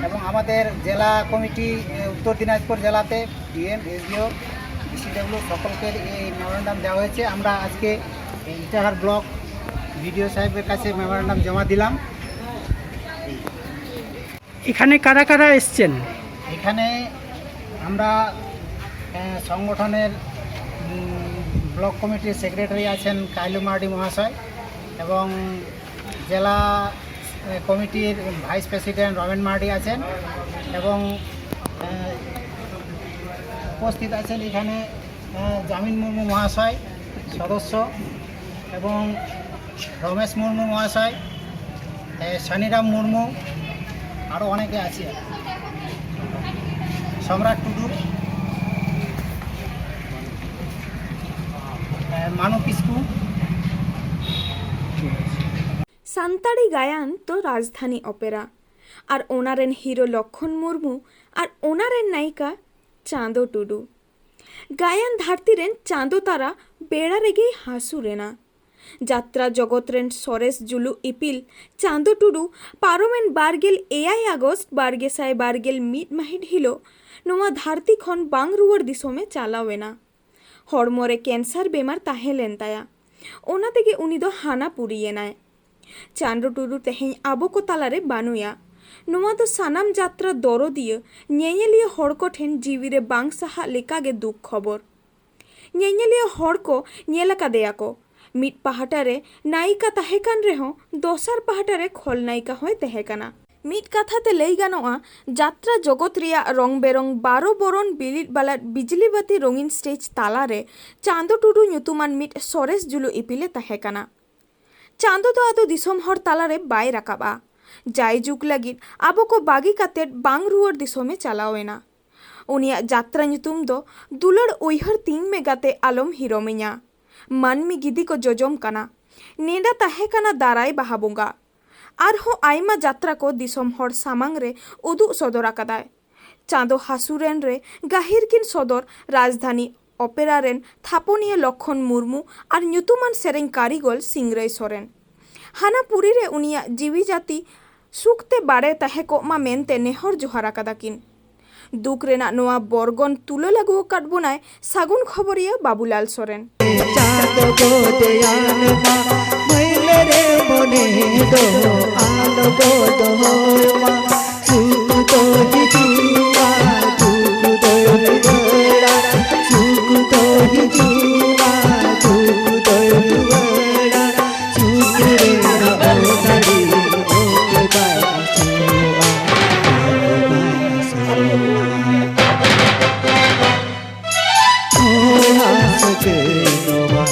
এবং আমাদের জেলা কমিটি, এ, উত্তর দিনাজপুর জেলাতে ডিএম, এসডিও, ডিসিডব্লিউ সকলকে এই মেমোরেন্ডাম দেওয়া হয়েছে। আমরা আজকে এই ইটাহার ব্লক বিডিও সাহেবের কাছে মেমোরেন্ডাম জমা দিলাম। এখানে কারা কারা এসছেন? এখানে আমরা আহ, সংগঠনের উম, ব্লক কমিটির সেক্রেটারি আছেন কাইলু মার্ডি মহাশয় এবং জেলা আহ, কমিটির ভাইস প্রেসিডেন্ট রমেন মার্ডি আছেন এবং আহ, উপস্থিত আছেন এখানে আহ, জামিন মুর্মু মহাশয়, সদস্য এবং রমেশ মুর্মু মহাশয়, এ, সানিরাম মুর্মু, আরও অনেকে আছি, সম্রাট টুডু, এ, মানু কিস্কু। ᱥᱟᱱᱛᱟᱲᱤ ᱜᱟᱭᱟᱱ ᱫᱚ ᱨᱟᱡᱽᱫᱷᱟᱱᱤ ᱚᱯᱮᱨᱟ ᱟᱨ ᱚᱱᱟ ᱨᱮᱱ ᱦᱤᱨᱳ ᱞᱚᱠᱠᱷᱚᱱ ᱢᱩᱨᱢᱩ ᱟᱨ ᱚᱱᱟ ᱨᱮᱱ ᱱᱟᱭᱤᱠᱟ ᱪᱟᱸᱫᱚ ᱴᱩᱰᱩ᱾ ᱜᱟᱭᱟᱱ ᱫᱷᱟᱹᱨᱛᱤ ᱨᱮᱱ ᱪᱟᱸᱫᱚ ᱛᱟᱨᱟ ᱵᱮᱲᱟ ᱨᱮᱜᱮᱭ ᱦᱟᱹᱥᱩᱨ ᱮᱱᱟ᱾ ᱡᱟᱛᱨᱟ ᱡᱚᱜᱚᱛ ᱨᱮᱱ ᱥᱚᱨᱮᱥ ᱡᱩᱞᱩᱜ ᱤᱯᱤᱞ ᱪᱟᱸᱫᱚ ᱴᱩᱰᱩ ᱯᱟᱨᱚᱢᱮᱱ ᱵᱟᱨᱜᱮᱞ ᱮᱭᱟᱭ ᱟᱜᱚᱥᱴ ᱵᱟᱨᱜᱮᱥᱟᱭ ᱵᱟᱨᱜᱮᱞ ᱢᱤᱫ ᱢᱟᱹᱦᱤᱛ ᱦᱤᱞᱳᱜ ᱱᱚᱣᱟ ᱫᱷᱟᱹᱨᱛᱤ ᱠᱷᱚᱱ ᱵᱟᱝ ᱨᱩᱣᱟᱹᱲ ᱫᱤᱥᱚᱢᱮ ᱪᱟᱞᱟᱣ ᱮᱱᱟ᱾ ᱦᱚᱲᱢᱚ ᱨᱮ ᱠᱮᱱᱥᱟᱨ ᱵᱮᱢᱟᱨ ᱛᱟᱦᱮᱸ ᱞᱮᱱ ᱛᱟᱭᱟ᱾ ᱚᱱᱟ ᱛᱮᱜᱮ ᱩᱱᱤ ᱫᱚ ᱦᱟᱱᱟ ᱯᱩᱨᱤᱭᱮᱱᱟᱭ᱾ ᱪᱟᱸᱫᱚ ᱴᱩᱰᱩ ᱛᱮᱦᱮᱧ ᱟᱵᱚ ᱠᱚ ᱛᱟᱞᱟᱨᱮ ᱵᱟᱹᱱᱩᱭᱟ᱾ ᱱᱚᱣᱟ ᱫᱚ ᱥᱟᱱᱟᱢ ᱡᱟᱛᱨᱟ ᱫᱚᱨᱚᱫᱤᱭᱟᱹ, ᱧᱮᱧᱮᱞᱤᱭᱟᱹ ᱦᱚᱲ ᱠᱚ ᱴᱷᱮᱱ ᱡᱤᱣᱤ ᱨᱮ ᱵᱟᱝ ᱥᱟᱦᱟᱜ ᱞᱮᱠᱟᱜᱮ ᱫᱩᱠ ᱠᱷᱚᱵᱚᱨ᱾ ᱧᱮᱧᱮᱞᱤᱭᱟᱹ ᱦᱚᱲ ᱠᱚ ᱧᱮᱞ ᱟᱠᱟᱫᱮᱭᱟ ᱠᱚ᱾ ᱢᱤᱫ ᱯᱟᱦᱴᱟ ᱨᱮ ᱱᱟᱭᱤᱠᱟ ᱛᱟᱦᱮᱸ ᱠᱟᱱ ᱨᱮᱦᱚᱸ ᱫᱚᱥᱟᱨ ᱯᱟᱦᱴᱟ ᱨᱮ ᱠᱷᱚᱞᱱᱟᱭᱤᱠᱟ ᱦᱚᱸᱭ ᱛᱟᱦᱮᱸ ᱠᱟᱱᱟ᱾ ᱢᱤᱫ ᱠᱟᱛᱷᱟ ᱛᱮ ᱞᱟᱹᱭ ᱜᱟᱱᱚᱜᱼᱟ, ᱡᱟᱛᱨᱟ ᱡᱚᱜᱚᱛ ᱨᱮᱭᱟᱜ ᱨᱚᱝ ᱵᱮᱨᱚᱝ ᱵᱟᱨᱚ ᱵᱚᱨᱚᱱ ᱵᱤᱞᱤᱫ ᱵᱟᱞᱟᱫ ᱵᱤᱡᱽᱞᱤ ᱵᱟᱹᱛᱤ ᱨᱚᱝᱜᱤᱱ ᱥᱴᱮᱡᱽ ᱛᱟᱞᱟᱨᱮ ᱪᱟᱸᱫᱚ ᱴᱩᱰᱩ ᱧᱩᱛᱩᱢᱟᱱ ᱢᱤᱫ ᱥᱚᱨᱮᱥ ᱡᱩᱞᱩ ᱤᱯᱤᱞᱮ ᱛᱟᱦᱮᱸ ᱠᱟᱱᱟ᱾ ᱪᱟᱸᱫᱚ ᱫᱚ ᱟᱫᱚ ᱫᱤᱥᱚᱢ ᱦᱚᱲ ᱛᱟᱞᱟᱨᱮ ᱵᱟᱭ ᱨᱟᱠᱟᱵᱼᱟ᱾ ᱡᱟᱭᱡᱩᱜᱽ ᱞᱟᱹᱜᱤᱫ ᱟᱵᱚ ᱠᱚ ᱵᱟᱹᱜᱤ ᱠᱟᱛᱮᱫ ᱵᱟᱝ ᱨᱩᱣᱟᱹᱲ ᱫᱤᱥᱚᱢᱮ ᱪᱟᱞᱟᱣ ᱮᱱᱟ᱾ ᱩᱱᱤᱭᱟᱜ ᱡᱟᱛᱨᱟ ᱧᱩᱛᱩᱢ ᱫᱚ ᱫᱩᱞᱟᱹᱲ ᱩᱭᱦᱟᱹᱨ ᱛᱤᱧ ᱢᱮ ᱜᱟᱛᱮ ᱟᱞᱚᱢ ᱦᱤᱨᱚᱢᱤᱧᱟ᱾ ᱢᱟᱹᱱᱢᱤ ᱜᱤᱫᱤ ᱠᱚ ᱡᱚᱡᱚᱢ ᱠᱟᱱᱟ᱾ ᱱᱮᱰᱟ ᱛᱟᱦᱮᱸ ᱠᱟᱱᱟ ᱫᱟᱨᱟᱭ ᱵᱟᱦᱟ ᱵᱚᱸᱜᱟ᱾ ᱟᱨᱦᱚᱸ ᱟᱭᱢᱟ ᱡᱟᱛᱨᱟ ᱠᱚ ᱫᱤᱥᱚᱢ ᱦᱚᱲ ᱥᱟᱢᱟᱝ ᱨᱮ ᱩᱫᱩᱜ ᱥᱚᱫᱚᱨ ᱟᱠᱟᱫᱟᱭ᱾ ᱪᱟᱸᱫᱚ ᱦᱟᱹᱥᱩᱨᱮᱱ ᱨᱮ ᱜᱟᱹᱦᱤᱨ ᱠᱤᱱ ᱥᱚᱫᱚᱨ ᱨᱟᱡᱽᱫᱷᱟᱱᱤ ᱚᱯᱮᱨᱟ ᱨᱮᱱ ᱛᱷᱟᱯᱚᱱᱤᱭᱟᱹ ᱞᱚᱠᱠᱷᱚᱱ ᱢᱩᱨᱢᱩ ᱟᱨ ᱧᱩᱛᱩᱢᱟᱱ ᱥᱮᱨᱮᱧ ᱠᱟᱹᱨᱤᱜᱚᱞ ᱥᱤᱝᱨᱟᱹᱭ ᱥᱚᱨᱮᱱ᱾ ᱦᱟᱱᱟ ᱯᱩᱨᱤ ᱨᱮ ᱩᱱᱤᱭᱟᱜ ᱡᱤᱣᱤ ᱡᱟᱹᱛᱤ ᱥᱩᱠ ᱛᱮ ᱵᱟᱲᱮ ᱛᱟᱦᱮᱸ ᱠᱚᱜ ᱢᱟ ᱢᱮᱱᱛᱮ ᱱᱮᱦᱚᱨ ᱡᱚᱦᱟᱨ ᱟᱠᱟᱫᱟ ᱠᱤᱱ᱾ ᱫᱩᱠ ᱨᱮᱱᱟᱜ ᱱᱚᱣᱟ ᱵᱚᱨᱜᱚᱱ ᱛᱩᱞᱟᱹ ᱞᱟᱹᱜᱩ ᱟᱠᱟᱫ ᱵᱚᱱᱟᱭ ᱥᱟᱹᱜᱩᱱ ᱠᱷᱚᱵᱚᱨᱤᱭᱟᱹ ᱵᱟᱵᱩᱞᱟᱞ ᱥᱚᱨᱮᱱ᱾ ᱪᱟᱸᱫᱚ ᱠᱚ ᱫᱮᱭᱟᱱ ᱢᱟ, ᱢᱟᱹᱭᱞᱟᱹ ᱨᱮ ᱢᱚᱱᱮ ᱫᱚ ᱟᱞᱚ ᱠᱚ ᱫᱚᱦᱚᱭ ᱢᱟ᱾ ᱥᱩᱠ ᱫᱚ ᱦᱤᱡᱩᱜᱼᱟ, ᱫᱩᱠ ᱫᱚᱭ ᱨᱩᱣᱟᱹᱲᱟ᱾ ᱥᱩᱠ ᱫᱚ ᱦᱤᱡᱩᱜᱼᱟ, ᱫᱩᱠ ᱫᱚᱭ ᱨᱩᱣᱟᱹᱲᱟ᱾ ᱥᱩᱠ ᱨᱮᱱᱟᱜ ᱚᱞ ᱛᱟᱹᱨᱤ ᱚᱠᱚᱭ ᱵᱟᱭ ᱟᱥᱚᱜᱼᱟ, ᱚᱠᱚᱭ ᱵᱟᱭ ᱟᱥᱚᱜᱼᱟ᱾ ᱱᱚᱣᱟ ᱥᱟᱹᱜᱟᱹᱭ ᱱᱚᱣᱟ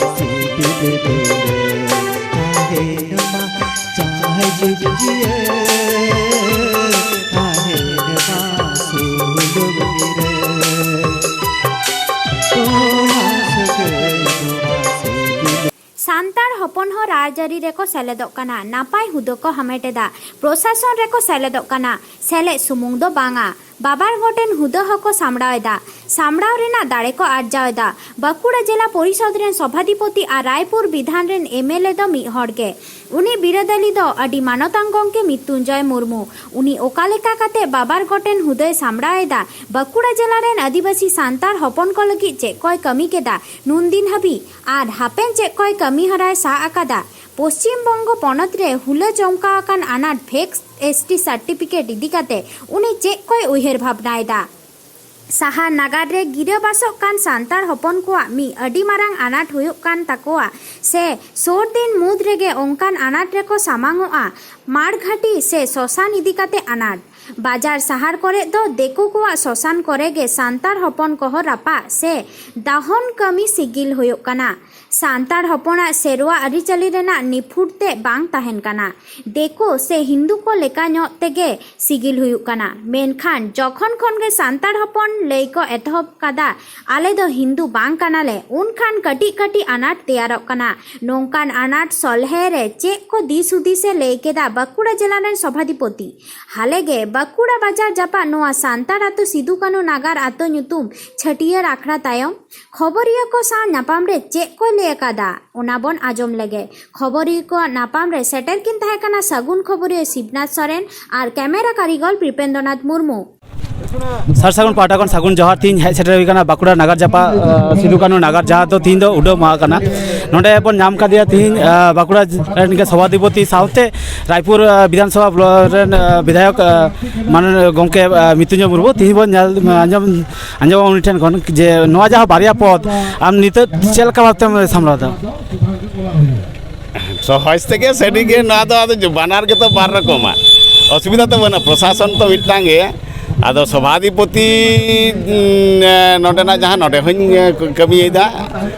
ᱨᱟᱡᱽᱟᱹᱨᱤ ᱨᱮᱠᱚ ᱥᱮᱞᱮᱫᱚᱜ ᱠᱟᱱᱟ, ᱱᱟᱯᱟᱭ ᱦᱩᱫᱟᱹ ᱠᱚ ᱦᱟᱢᱮᱴ ᱮᱫᱟ, ᱯᱨᱚᱥᱟᱥᱚᱱ ᱨᱮᱠᱚ ᱥᱮᱞᱮᱫᱚᱜ ᱠᱟᱱᱟ᱾ ᱥᱮᱞᱮᱫ ᱥᱩᱢᱩᱝ ᱫᱚ ᱵᱟᱝᱟ, ᱵᱟᱵᱟᱨ ᱜᱚᱴᱮᱱ ᱦᱩᱫᱟᱹ ᱦᱚᱸᱠᱚ ᱥᱟᱢᱲᱟᱣ ᱮᱫᱟ᱾ ᱥᱟᱢᱲᱟᱣ ᱨᱮᱱᱟᱜ ᱫᱟᱲᱮ ᱠᱚ ᱟᱨᱡᱟᱣ ᱮᱫᱟ᱾ ᱵᱟᱸᱠᱩᱲᱟ ᱡᱮᱞᱟ ᱯᱚᱨᱤᱥᱚᱫᱽ ᱨᱮᱱ ᱥᱚᱵᱷᱟᱫᱷᱤᱯᱚᱛᱤ ᱟᱨ ᱨᱟᱭᱯᱩᱨ ᱵᱤᱫᱷᱟᱱ ᱨᱮᱱ ᱮᱢᱮᱞᱮ ᱫᱚ ᱢᱤᱫ ᱦᱚᱲ ᱜᱮ᱾ ᱩᱱᱤ ᱵᱤᱨᱟᱹᱫᱟᱹᱞᱤ ᱫᱚ ᱟᱹᱰᱤ ᱢᱟᱱᱚᱛᱟᱱ ᱜᱚᱢᱠᱮ ᱢᱤᱛᱩᱧᱡᱚᱭ ᱢᱩᱨᱢᱩ᱾ ᱩᱱᱤ ᱚᱠᱟ ᱞᱮᱠᱟ ᱠᱟᱛᱮ ᱵᱟᱵᱟᱨ ᱜᱚᱴᱮᱱ ᱦᱩᱫᱟᱹᱭ ᱥᱟᱢᱲᱟᱣ ᱮᱫᱟ, ᱵᱟᱸᱠᱩᱲᱟ ᱡᱮᱞᱟ ᱨᱮᱱ ᱟᱹᱫᱤᱵᱟᱹᱥᱤ ᱥᱟᱱᱛᱟᱲ ᱦᱚᱯᱚᱱ ᱠᱚ ᱞᱟᱹᱜᱤᱫ ᱪᱮᱫ ᱠᱚᱭ ᱠᱟᱹᱢᱤ ᱠᱮᱫᱟ ᱱᱩᱱᱫᱤᱱ ᱦᱟᱹᱵᱤᱡ, ᱟᱨ ᱦᱟᱯᱮᱱ ᱪᱮᱫ ᱠᱚᱭ ᱠᱟᱹᱢᱤ ᱦᱚᱨᱟᱭ ᱥᱟᱵ ᱟᱠᱟᱫᱟ, ᱯᱚᱥᱪᱤᱢ ᱵᱚᱝᱜᱚ ᱯᱚᱱᱚᱛ ᱨᱮ ᱦᱩᱞᱟᱹ ᱪᱚᱢᱠᱟᱣ ᱟᱠᱟᱱ ᱟᱱᱟᱴ ᱯᱷᱮᱠᱥ ᱮᱥ ᱴᱤ ᱥᱟᱨᱴᱤᱯᱷᱤᱠᱮᱴ ᱤᱫᱤ ᱠᱟᱛᱮ ᱩᱱᱤ ᱪᱮᱫ ᱠᱚᱭ ᱩᱭᱦᱟᱹᱨ ᱵᱷᱟᱵᱽᱱᱟᱭᱮᱫᱟ? ᱥᱟᱦᱟᱨ ᱱᱟᱜᱟᱨ ᱨᱮ ᱜᱤᱨᱟᱹᱵᱟᱥᱚᱜ ᱠᱟᱱ ᱥᱟᱱᱛᱟᱲ ᱦᱚᱯᱚᱱ ᱠᱚᱣᱟᱜ ᱢᱤᱫ ᱟᱹᱰᱤ ᱢᱟᱨᱟᱝ ᱟᱱᱟᱴ ᱦᱩᱭᱩᱜ ᱠᱟᱱ ᱛᱟᱠᱚᱣᱟ ᱥᱮ ᱥᱩᱨ ᱫᱤᱱ ᱢᱩᱫᱽ ᱨᱮᱜᱮ ᱚᱱᱠᱟᱱ ᱟᱱᱟᱴ ᱨᱮᱠᱚ ᱥᱟᱢᱟᱝᱚᱜᱼᱟ᱾ ᱢᱟᱲᱜᱷᱟᱴᱤ ᱥᱮ ᱥᱚᱥᱟᱱ ᱤᱫᱤ ᱠᱟᱛᱮ ᱟᱱᱟᱴ᱾ ᱵᱟᱡᱟᱨ ᱥᱟᱦᱟᱨ ᱠᱚᱨᱮ ᱫᱚ ᱫᱤᱠᱩ ᱠᱚᱣᱟᱜ ᱥᱚᱥᱟᱱ ᱠᱚᱨᱮ ᱜᱮ ᱥᱟᱱᱛᱟᱲ ᱦᱚᱯᱚᱱ ᱠᱚᱦᱚᱸ ᱨᱟᱯᱟᱜ ᱥᱮ ᱫᱟᱦᱚᱱ ᱠᱟᱹᱢᱤ ᱥᱤᱜᱤᱞ ᱦᱩᱭᱩᱜ ᱠᱟᱱᱟ᱾ ᱥᱟᱱᱛᱟᱲ ᱦᱚᱯᱚᱱᱟᱜ ᱥᱮᱨᱣᱟ ᱟᱹᱨᱤᱪᱟᱹᱞᱤ ᱨᱮᱱᱟᱜ ᱱᱤᱯᱷᱩᱴ ᱛᱮ ᱵᱟᱝ ᱛᱟᱦᱮᱱ ᱠᱟᱱᱟ᱾ ᱫᱤᱠᱩ ᱥᱮ ᱦᱤᱱᱫᱩ ᱠᱚ ᱞᱮᱠᱟ ᱧᱚᱜ ᱛᱮᱜᱮ ᱥᱤᱜᱤᱞ ᱦᱩᱭᱩᱜ ᱠᱟᱱᱟ᱾ ᱢᱮᱱᱠᱷᱟᱱ ᱡᱚᱠᱷᱚᱱ ᱠᱷᱚᱱ ᱜᱮ ᱥᱟᱱᱛᱟᱲ ᱦᱚᱯᱚᱱ ᱞᱟᱹᱭ ᱠᱚ ᱮᱛᱚᱦᱚᱵ ᱠᱟᱫᱟ, "ᱟᱞᱮ ᱫᱚ ᱦᱤᱱᱫᱩ ᱵᱟᱝ ᱠᱟᱱᱟᱞᱮ", ᱩᱱᱠᱷᱟᱱ ᱠᱟᱹᱴᱤᱡ ᱠᱟᱹᱴᱤᱡ ᱟᱱᱟᱴ ᱛᱮᱭᱟᱨᱚᱜ ᱠᱟᱱᱟ᱾ ᱱᱚᱝᱠᱟᱱ ᱟᱱᱟᱴ ᱥᱚᱞᱦᱮ ᱨᱮ ᱪᱮᱫ ᱠᱚ ᱫᱤᱥ ᱦᱩᱫᱤᱥ ᱮ ᱞᱟᱹᱭ ᱠᱮᱫᱟ ᱵᱟᱸᱠᱩᱲᱟ ᱡᱮᱞᱟ ᱨᱮᱱ ᱥᱚᱵᱷᱟᱫᱷᱤᱯᱚᱛᱤ? ᱦᱟᱞᱮ ᱜᱮ ᱵᱟᱸᱠᱩᱲᱟ ᱵᱟᱡᱟᱨ ᱡᱟᱯᱟᱜ ᱱᱚᱣᱟ ᱥᱟᱱᱛᱟᱲ ᱟᱹᱛᱩ ᱥᱤᱫᱩ ᱠᱟᱹᱱᱩ ᱱᱟᱜᱟᱨ ᱟᱹᱛᱩ ᱧᱩᱛᱩᱢ ᱪᱷᱟᱹᱴᱭᱟᱹᱨ ᱟᱠᱷᱲᱟ ᱛᱟᱭᱚᱢ ᱠᱷᱚᱵᱚᱨᱤᱭᱟᱹ ᱠᱚ ᱥᱟᱶ ᱧᱟᱯᱟᱢ ᱨᱮ ᱪᱮᱫ ᱠᱚᱭ ᱞᱟᱹᱭ ᱟᱠᱟᱫᱟ, ᱚᱱᱟ ᱵᱚᱱ ᱟᱸᱡᱚᱢ ᱞᱮᱜᱮ᱾ ᱠᱷᱚᱵᱚᱨᱤᱭᱟᱹ ᱠᱚᱣᱟᱜ ᱧᱟᱯᱟᱢ ᱨᱮ ᱥᱮᱴᱮᱨ ᱠᱤᱱ ᱛᱟᱦᱮᱸ ᱠᱟᱱᱟ ᱥᱟᱹᱜᱩᱱ ᱠᱷᱚᱵᱚᱨᱤᱭᱟᱹ ᱥᱤᱵᱱᱟᱛᱷ ᱥᱚᱨᱮᱱ ᱟᱨ ᱠᱮᱢᱮᱨᱟ ᱠᱟᱹᱨᱤᱜᱚᱞ ᱯᱨᱤᱯᱮᱱᱫᱨᱚᱱᱟᱛᱷ ᱢᱩᱨᱢᱩ᱾ ᱥᱟᱨ ᱥᱟᱹᱜᱩᱱ ᱯᱟᱦᱴᱟ ᱠᱷᱚᱱ ᱥᱟᱹᱜᱩᱱ ᱡᱚᱦᱟᱨ᱾ ᱛᱤᱦᱤᱧ ᱦᱮᱡ ᱥᱮᱴᱮᱨ ᱦᱩᱭ ᱠᱟᱱᱟ ᱵᱟᱸᱠᱩᱲᱟ ᱱᱟᱜᱟᱨ ᱡᱟᱯᱟᱜ, ᱟᱸ, ᱥᱤᱫᱩ ᱠᱟᱹᱱᱩ ᱱᱟᱜᱟᱨ, ᱡᱟᱦᱟᱸ ᱫᱚ ᱛᱤᱦᱤᱧ ᱫᱚ ᱩᱰᱟᱹᱣ ᱢᱟᱦᱟ ᱠᱟᱱᱟ᱾ ᱱᱚᱰᱮ ᱵᱚᱱ ᱧᱟᱢ ᱠᱟᱫᱮᱭᱟ ᱛᱤᱦᱤᱧ, ᱟᱸ, ᱵᱟᱸᱠᱩᱲᱟ ᱨᱮᱱ ᱜᱮ ᱥᱚᱵᱷᱟᱫᱷᱤᱯᱚᱛᱤ ᱥᱟᱶᱛᱮ ᱨᱟᱭᱯᱩᱨ, ᱟᱸ, ᱵᱤᱫᱷᱟᱱ ᱥᱚᱵᱷᱟ ᱵᱞᱚᱠ ᱨᱮᱱ, ᱟᱸ, ᱵᱤᱫᱷᱟᱭᱚᱠ, ᱟᱸ, ᱢᱟᱱᱚᱱᱤᱭᱚ ᱜᱚᱢᱠᱮ, ᱟᱸ, ᱢᱤᱛᱩᱧᱡᱚᱭ ᱢᱩᱨᱢᱩ᱾ ᱛᱤᱦᱤᱧ ᱵᱚᱱ ᱧᱮᱞ, ᱟᱸᱡᱚᱢ, ᱟᱸᱡᱚᱢᱟ ᱩᱱᱤ ᱴᱷᱮᱱ ᱠᱷᱚᱱ ᱡᱮ ᱱᱚᱣᱟ ᱡᱟᱦᱟᱸ ᱵᱟᱨᱭᱟ ᱯᱚᱫᱽ ᱟᱢ ᱱᱤᱛᱚᱜ ᱪᱮᱫ ᱞᱮᱠᱟ ᱵᱷᱟᱵᱽ ᱛᱮᱢ ᱥᱟᱢᱵᱲᱟᱣ ᱫᱟ? ᱥᱚᱦᱚᱡᱽ ᱛᱮᱜᱮ ᱥᱟᱹᱨᱤᱜᱮ ᱱᱚᱣᱟ ᱫᱚ ᱟᱫᱚ ᱵᱟᱱᱟᱨ ᱜᱮᱛᱚ ᱵᱟᱨ ᱨᱚᱠᱚᱢᱟ᱾ ᱚᱥᱩᱵᱤᱫᱷᱟ ᱫᱚ ᱵᱟᱹᱱᱩᱜᱼᱟ, ᱯᱨᱚᱥᱟᱥᱚᱱ ᱛᱚ ᱢᱤᱫᱴᱟᱝ ᱜᱮ᱾ ᱟᱫᱚ ᱥᱚᱵᱷᱟᱫᱷᱤᱯᱚᱛᱤ, ᱩᱸ, ᱱᱚᱰᱮᱱᱟᱜ ᱡᱟᱦᱟᱸ, ᱱᱚᱰᱮ ᱦᱚᱸᱧ ᱠᱟᱹᱢᱤᱭᱮᱫᱟ,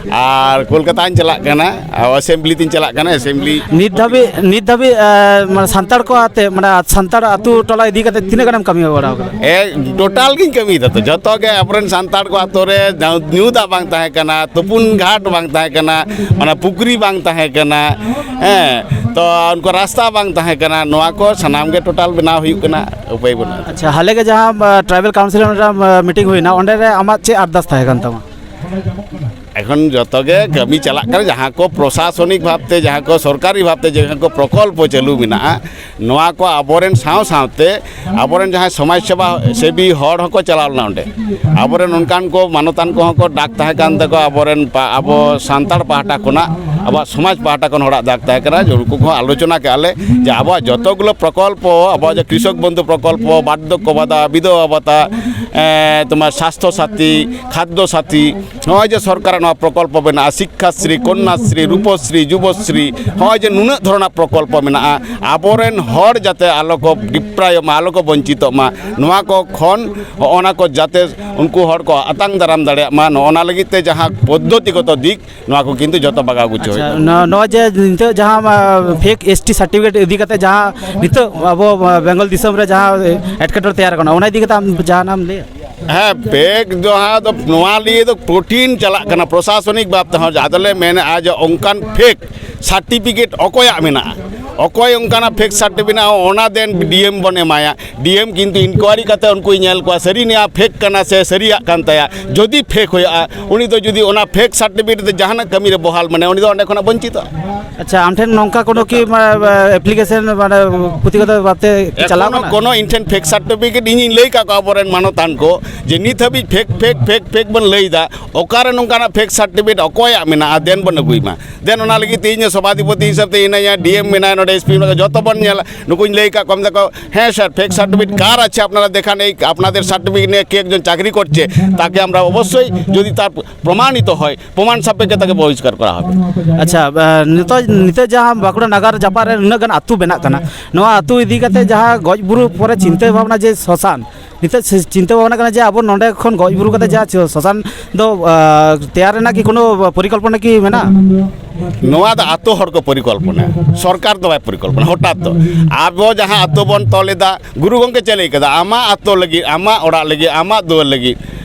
ᱟᱨ ᱠᱳᱞᱠᱟᱛᱟᱧ ᱪᱟᱞᱟᱜ ᱠᱟᱱᱟ, ᱟᱨ ᱮᱥᱮᱢᱵᱞᱤ ᱛᱤᱧ ᱪᱟᱞᱟᱜ ᱠᱟᱱᱟ, ᱮᱥᱮᱢᱵᱞᱤ᱾ ᱱᱤᱛ ᱫᱷᱟᱹᱵᱤᱡ, ᱱᱤᱛ ᱫᱷᱟᱹᱵᱤᱡ, ᱮ, ᱢᱟᱱᱮ ᱥᱟᱱᱛᱟᱲ ᱠᱚ ᱟᱛᱮ, ᱢᱟᱱᱮ ᱥᱟᱱᱛᱟᱲ ᱟᱹᱛᱩ ᱴᱚᱞᱟ ᱤᱫᱤ ᱠᱟᱛᱮ ᱛᱤᱱᱟᱹᱜ ᱜᱟᱱᱮᱢ ᱠᱟᱹᱢᱤ ᱵᱟᱲᱟ ᱟᱠᱟᱫᱟ? ᱮ, ᱴᱳᱴᱟᱞ ᱜᱤᱧ ᱠᱟᱹᱢᱤᱭᱮᱫᱟ ᱛᱚ, ᱡᱷᱚᱛᱚ ᱜᱮ ᱟᱵᱚᱨᱮᱱ ᱥᱟᱱᱛᱟᱲ ᱠᱚ ᱟᱛᱳ ᱨᱮ ᱧᱩ ᱫᱟᱜ ᱵᱟᱝ ᱛᱟᱦᱮᱸ ᱠᱟᱱᱟ, ᱛᱩᱯᱩᱱ ᱜᱷᱟᱴ ᱵᱟᱝ ᱛᱟᱦᱮᱸ ᱠᱟᱱᱟ, ᱚᱱᱟ ᱯᱩᱠᱷᱨᱤ ᱵᱟᱝ ᱛᱟᱦᱮᱸ ᱠᱟᱱᱟ, ᱦᱮᱸ, ᱛᱚ ᱩᱱᱠᱩ ᱨᱟᱥᱛᱟ ᱵᱟᱝ ᱛᱟᱦᱮᱸ ᱠᱟᱱᱟ, ᱱᱚᱣᱟ ᱠᱚ ᱥᱟᱱᱟᱢ ᱜᱮ ᱴᱳᱴᱟᱞ ᱵᱮᱱᱟᱣ ᱦᱩᱭᱩᱜ ᱠᱟᱱᱟ, ᱩᱯᱟᱹᱭ ᱵᱟᱹᱱᱩᱜᱼᱟ᱾ ᱟᱪᱪᱷᱟ, ᱦᱟᱞᱮ ᱜᱮ ᱡᱟᱦᱟᱸ, ᱟ, ᱴᱨᱟᱭᱵᱟᱞ ᱠᱟᱣᱩᱱᱥᱤᱞ ᱨᱮ ᱢᱤᱫᱴᱟᱝ, ᱟ, ᱢᱤᱴᱤᱝ ᱦᱩᱭᱱᱟ, ᱚᱸᱰᱮ ᱨᱮ ᱟᱢᱟᱜ ᱪᱮᱫ ᱟᱨᱫᱟᱥ ᱛᱟᱦᱮᱸ ᱠᱟᱱ ᱛᱟᱢᱟ? ᱮᱠᱷᱚᱱ ᱡᱚᱛᱚ ᱜᱮ ᱠᱟᱹᱢᱤ ᱪᱟᱞᱟᱜ ᱠᱟᱱᱟ, ᱡᱟᱦᱟᱸ ᱠᱚ ᱯᱨᱚᱥᱟᱥᱚᱱᱤᱠ ᱵᱷᱟᱵᱽᱛᱮ, ᱡᱟᱦᱟᱸ ᱠᱚ ᱥᱚᱨᱠᱟᱨᱤ ᱵᱷᱟᱵᱽᱛᱮ ᱡᱟᱦᱟᱸ ᱠᱚ ᱯᱨᱚᱠᱚᱞᱯᱚ ᱪᱟᱹᱞᱩ ᱢᱮᱱᱟᱜᱼᱟ, ᱱᱚᱣᱟ ᱠᱚ ᱟᱵᱚᱨᱮᱱ ᱥᱟᱶ ᱥᱟᱶᱛᱮ ᱟᱵᱚᱨᱮᱱ ᱡᱟᱦᱟᱸᱭ ᱥᱚᱢᱟᱡᱽ ᱥᱮᱵᱟ ᱥᱮᱵᱤ ᱦᱚᱲ ᱦᱚᱸᱠᱚ ᱪᱟᱞᱟᱣ ᱞᱮᱱᱟ ᱚᱸᱰᱮ᱾ ᱟᱵᱚᱨᱮᱱ ᱚᱱᱠᱟᱱ ᱠᱚ ᱢᱟᱱᱚᱛᱟᱱ ᱠᱚᱦᱚᱸ ᱠᱚ ᱰᱟᱠ ᱛᱟᱦᱮᱸ ᱠᱟᱱ ᱛᱟᱠᱚᱣᱟ, ᱟᱵᱚᱨᱮᱱ ᱯᱟ-, ᱟᱵᱚ ᱥᱟᱱᱛᱟᱲ ᱯᱟᱦᱴᱟ ᱠᱷᱚᱱᱟᱜ, ᱟᱵᱚᱣᱟᱜ ᱥᱚᱢᱟᱡᱽ ᱯᱟᱦᱴᱟ ᱠᱷᱚᱱ ᱦᱚᱲᱟᱜ ᱰᱟᱠ ᱛᱟᱦᱮᱸ ᱠᱟᱱᱟ, ᱡᱮ ᱩᱱᱠᱩ ᱠᱚᱦᱚᱸ ᱟᱞᱳᱪᱚᱱᱟ ᱠᱮᱜᱼᱟ ᱞᱮ ᱡᱮ ᱟᱵᱚᱣᱟᱜ ᱡᱚᱛᱚ ᱜᱩᱞᱳ ᱯᱨᱚᱠᱚᱞᱯᱚ, ᱟᱵᱚᱣᱟᱜ ᱡᱮ ᱠᱨᱤᱥᱚᱠ ᱵᱚᱱᱫᱷᱩ ᱯᱨᱚᱠᱚᱞᱯᱚ, ᱵᱟᱨᱫᱷᱚᱠᱠᱚ ᱵᱷᱟᱛᱟ, ᱵᱤᱫᱷᱚᱵᱟ ᱵᱷᱟᱛᱟ, ᱮᱸ, ᱛᱳᱢᱟᱨ ᱥᱟᱥᱛᱷᱚ ᱥᱟᱛᱷᱤ, ᱠᱷᱟᱫᱽᱫᱚ ᱥᱟᱛᱷᱤ, ᱱᱚᱜᱼᱚᱭ ᱡᱮ ᱥᱚᱨᱠᱟᱨᱟᱜ ᱱᱚᱣᱟ ᱯᱨᱚᱠᱚᱞᱯᱚ ᱢᱮᱱᱟᱜᱼᱟ, ᱥᱤᱠᱠᱷᱟᱥᱨᱤ, ᱠᱚᱱᱱᱟᱥᱨᱤ, ᱨᱩᱯᱚᱥᱨᱤ, ᱡᱩᱵᱚᱥᱨᱤ, ᱱᱚᱜᱼᱚᱭ ᱡᱮ ᱱᱩᱱᱟᱹᱜ ᱫᱷᱚᱨᱚᱱᱟᱜ ᱯᱨᱚᱠᱚᱞᱯᱚ ᱢᱮᱱᱟᱜᱼᱟ, ᱟᱵᱚᱨᱮᱱ ᱦᱚᱲ ᱡᱟᱛᱮ ᱟᱞᱚ ᱠᱚ ᱰᱤᱯᱨᱟᱭᱚᱜ ᱢᱟ, ᱟᱞᱚ ᱠᱚ ᱵᱚᱧᱪᱤᱛᱚᱜ ᱢᱟ, ᱱᱚᱣᱟ ᱠᱚ ᱠᱷᱚᱱ ᱦᱚᱸᱜᱼᱚ ᱱᱟ ᱠᱚ ᱡᱟᱛᱮ ᱩᱱᱠᱩ ᱦᱚᱲ ᱠᱚ ᱟᱛᱟᱝ ᱫᱟᱨᱟᱢ ᱫᱟᱲᱮᱭᱟᱜ ᱢᱟ, ᱱᱚᱜᱼᱚ ᱱᱟ ᱞᱟᱹᱜᱤᱫ ᱛᱮ ᱡᱟᱦᱟᱸ ᱯᱚᱫᱽᱫᱷᱚᱛᱤᱜᱚᱛᱚ ᱫᱤᱠ, ᱱᱚᱣᱟ ᱠᱚ ᱠᱤᱱᱛᱩ ᱡᱚᱛᱚ ᱵᱟᱜᱟᱣ ᱜᱩᱪᱷᱟᱹᱣ ᱟᱪᱪᱷᱟ, ᱦᱩᱭᱩᱜᱼᱟ᱾ ᱱᱚ-, ᱱᱚᱣᱟ ᱡᱮ ᱱᱤᱛᱚᱜ ᱡᱟᱦᱟᱸ, ᱟ, ᱯᱷᱮᱠ ᱮᱥ ᱴᱤ ᱥᱟᱨᱴᱤᱯᱷᱤᱠᱮᱴ ᱤᱫᱤ ᱠᱟᱛᱮ ᱡᱟᱦᱟᱸ ᱱᱤᱛᱚᱜ ᱟᱵᱚ, ᱟ, ᱵᱮᱝᱜᱚᱞ ᱫᱤᱥᱚᱢ ᱨᱮ ᱡᱟᱦᱟᱸ ᱮᱴᱠᱮᱴᱚᱬᱮ ᱛᱮᱭᱟᱨ ᱟᱠᱟᱱᱟ, ᱚᱱᱟ ᱤᱫᱤ ᱠᱟᱛᱮ ᱟᱢ ᱡᱟᱦᱟᱱᱟᱜ ᱮᱢ ᱞᱟᱹᱭᱟ? ᱦᱮᱸ, ᱯᱷᱮᱠ ᱡᱟᱦᱟᱸ ᱫᱚ ᱱᱚᱣᱟ ᱞᱤᱭᱮ ᱫᱚ ᱠᱚᱴᱷᱤᱱ ᱪᱟᱞᱟᱜ ᱠᱟᱱᱟ ᱯᱨᱚᱥᱟᱥᱚᱱᱤᱠ ᱵᱷᱟᱵᱽ ᱛᱮᱦᱚᱸ, ᱟᱫᱚ ᱞᱮ ᱢᱮᱱᱮᱫᱼᱟ ᱡᱮ ᱚᱱᱠᱟᱱ ᱯᱷᱮᱠ ᱥᱟᱨᱴᱤᱯᱷᱤᱠᱮᱴ ᱚᱠᱚᱭᱟᱜ ᱢᱮᱱᱟᱜᱼᱟ, ᱚᱠᱚᱭ ᱚᱱᱠᱟᱱᱟᱜ ᱯᱷᱮᱠ ᱥᱟᱨᱴᱤᱯᱷᱤᱠᱮᱴ ᱢᱮᱱᱟᱜᱼᱟ, ᱚᱱᱟ ᱫᱮᱱ ᱰᱤ ᱮᱢ ᱵᱚᱱ ᱮᱢᱟᱭᱟ᱾ ᱰᱤ ᱮᱢ ᱠᱤᱱᱛᱩ ᱤᱱᱠᱣᱟᱨᱤ ᱠᱟᱛᱮ ᱩᱱᱠᱩᱭ ᱧᱮᱞ ᱠᱚᱣᱟ, ᱥᱟᱹᱨᱤ ᱱᱤᱭᱟ ᱯᱷᱮᱠ ᱠᱟᱱᱟ ᱥᱮ ᱥᱟᱹᱨᱤᱭᱟᱜ ᱠᱟᱱ ᱛᱟᱭᱟ᱾ ᱡᱩᱫᱤ ᱯᱷᱮᱠ ᱦᱩᱭᱩᱜᱼᱟ, ᱩᱱᱤ ᱫᱚ ᱡᱩᱫᱤ ᱚᱱᱟ ᱯᱷᱮᱠ ᱥᱟᱨᱴᱤᱯᱷᱤᱠᱮᱴ ᱛᱮ ᱡᱟᱦᱟᱱᱟᱜ ᱠᱟᱹᱢᱤ ᱨᱮ ᱵᱚᱦᱟᱞ, ᱢᱟᱱᱮ ᱩᱱᱤ ᱫᱚ ᱚᱸᱰᱮ ᱠᱷᱚᱱᱟᱜ ᱵᱚᱧᱪᱤᱛᱚᱜᱼᱟ᱾ ᱟᱪᱪᱷᱟ, ᱟᱢ ᱴᱷᱮᱱ ᱱᱚᱝᱠᱟ ᱠᱳᱱᱳ ᱠᱤ, ᱢᱟᱱᱮ, ᱮᱯᱞᱤᱠᱮᱥᱚᱱ, ᱢᱟᱱᱮ, ᱯᱩᱛᱷᱤ ᱠᱚᱫᱚ ᱵᱟᱯᱮ ᱪᱟᱞᱟᱣ ᱮᱠᱷᱚᱱᱳ ᱠᱟᱱᱟ? ᱠᱳᱱᱳ ᱤᱧ ᱴᱷᱮᱱ ᱯᱷᱮᱠ ᱥᱟᱨᱴᱤᱯᱷᱤᱠᱮᱴ ᱤᱧᱤᱧ ᱞᱟᱹᱭ ᱟᱠᱟᱫ ᱠᱚᱣᱟ ᱟᱵᱚᱨᱮᱱ ᱢᱟᱱᱚᱛᱟᱱ ᱠᱚ, ᱡᱮ ᱱᱤᱛ ᱦᱟᱹᱵᱤᱡ ᱯᱷᱮᱠ, ᱯᱷᱮᱠ, ᱯᱷᱮᱠ, ᱯᱷᱮᱠ ᱵᱚᱱ ᱞᱟᱹᱭ ᱮᱫᱟ, ᱚᱠᱟᱨᱮ ᱱᱚᱝᱠᱟᱱᱟᱜ ᱯᱷᱮᱠ ᱥᱟᱨᱴᱤᱯᱷᱤᱠᱮᱴ ᱚᱠᱚᱭᱟᱜ ᱢᱮᱱᱟᱜᱼᱟ, ᱫᱮᱱ ᱵᱚᱱ ᱟᱹᱜᱩᱭ ᱢᱟ᱾ ᱫᱮᱱ ᱚᱱᱟ ᱞᱟᱹᱜᱤᱫ ᱛᱮ ᱤᱧ ᱥᱚᱵᱷᱟᱫᱷᱤᱯᱚᱛᱤ ᱦᱤᱥᱟᱹᱵ ᱛᱮ ᱦᱤᱱᱟᱹᱧᱟ, ᱰᱤ ᱮᱢ ᱢᱮᱱᱟᱭᱟ, ᱱᱚᱰᱮ ᱮᱥ ᱯᱤ ᱢᱮᱱᱟᱭᱟ, ᱡᱚᱛᱚ ᱵᱚᱱ ᱧᱮᱞᱟ᱾ ᱱᱩᱠᱩᱧ ᱞᱟᱹᱭ ᱟᱠᱟᱫ ᱠᱚᱣᱟ, ᱢᱮᱱᱫᱟ ᱠᱚ, "ᱦᱮᱸ ᱥᱟᱨ, ᱯᱷᱮᱠ ᱥᱟᱨᱴᱤᱯᱷᱤᱠᱮᱴ ᱠᱟᱨ ᱟᱪᱪᱷᱟ ᱟᱯᱱᱟᱨᱟ ᱫᱮᱠᱷᱟᱱ, ᱮᱭ ᱟᱯᱱᱟᱫᱮᱨ ᱥᱟᱨᱴᱤᱯᱷᱤᱠᱮᱴ ᱱᱤᱭᱮ ᱠᱮ ᱮᱠᱡᱚᱱ ᱪᱟᱠᱨᱤ ᱠᱚᱨᱪᱮ, ᱛᱟᱠᱮ ᱟᱢᱨᱟ ᱚᱵᱚᱥᱥᱳᱭ ᱡᱩᱫᱤ ᱛᱟᱨ ᱯᱨᱚᱢᱟᱱᱤᱛ ᱦᱚᱭ, ᱯᱨᱚᱢᱟᱱ ᱥᱟᱯᱮᱠᱷᱮ ᱛᱟᱠᱮ ᱵᱚᱦᱤᱥᱠᱟᱨ ᱠᱚᱨᱟ ᱦᱚᱵᱮ।" ᱟᱪᱪᱷᱟ, ᱟ, ᱱᱤᱛᱚᱜ ᱱᱤᱛᱚᱜ ᱡᱟᱦᱟᱸ ᱵᱟᱸᱠᱩᱲᱟ ᱱᱟᱜᱟᱨ ᱡᱟᱯᱟᱜ ᱨᱮ ᱱᱩᱱᱟᱹᱜ ᱜᱟᱱ ᱟᱹᱛᱩ ᱵᱮᱱᱟᱜ ᱠᱟᱱᱟ, ᱱᱚᱣᱟ ᱟᱹᱛᱩ ᱤᱫᱤ ᱠᱟᱛᱮ ᱡᱟᱦᱟᱸ ᱜᱚᱡ ᱵᱩᱨᱩ ᱯᱚᱨᱮ ᱪᱤᱱᱛᱟᱹ ᱵᱷᱟᱵᱽᱱᱟ ᱡᱮ ᱥᱚᱥᱟᱱ, ᱱᱤᱛᱚᱜ ᱥᱮ ᱪᱤᱱᱛᱟᱹ ᱵᱷᱟᱵᱽᱱᱟ ᱠᱟᱱᱟ ᱡᱮ ᱟᱵᱚ ᱱᱚᱸᱰᱮ ᱠᱷᱚᱱ ᱜᱚᱡ ᱵᱩᱨᱩ ᱠᱟᱛᱮ ᱡᱟᱦᱟᱸ ᱥᱚᱥᱟᱱ ᱫᱚ, ᱟ, ᱛᱮᱭᱟᱨ ᱨᱮᱱᱟᱜ ᱠᱤ ᱠᱳᱱᱳ ᱯᱚᱨᱤᱠᱚᱞᱯᱚᱱᱟ ᱠᱤ ᱢᱮᱱᱟᱜᱼᱟ? ᱱᱚᱣᱟ ᱫᱚ ᱟᱛᱳ ᱦᱚᱲ ᱠᱚ ᱯᱚᱨᱤᱠᱚᱞᱯᱚᱱᱟ, ᱥᱚᱨᱠᱟᱨ ᱫᱚ ᱵᱟᱭ ᱯᱚᱨᱤᱠᱚᱞᱯᱚᱱᱟ᱾ ᱦᱚᱴᱟᱛ ᱫᱚ ᱟᱵᱚ ᱡᱟᱦᱟᱸ ᱟᱛᱳ ᱵᱚᱱ ᱛᱚᱞ ᱮᱫᱟ, ᱜᱩᱨᱩ ᱜᱚᱢᱠᱮ ᱪᱮᱫ ᱞᱟᱹᱭ ᱠᱟᱫᱟ? ᱟᱢᱟᱜ ᱟᱛᱳ ᱞᱟᱹᱜᱤᱫ, ᱟᱢᱟᱜ ᱚᱲᱟᱜ ᱞᱟᱹᱜᱤᱫ, ᱟᱢᱟᱜ ᱫᱩᱣᱟᱹᱨ ᱞᱟᱹᱜᱤᱫ,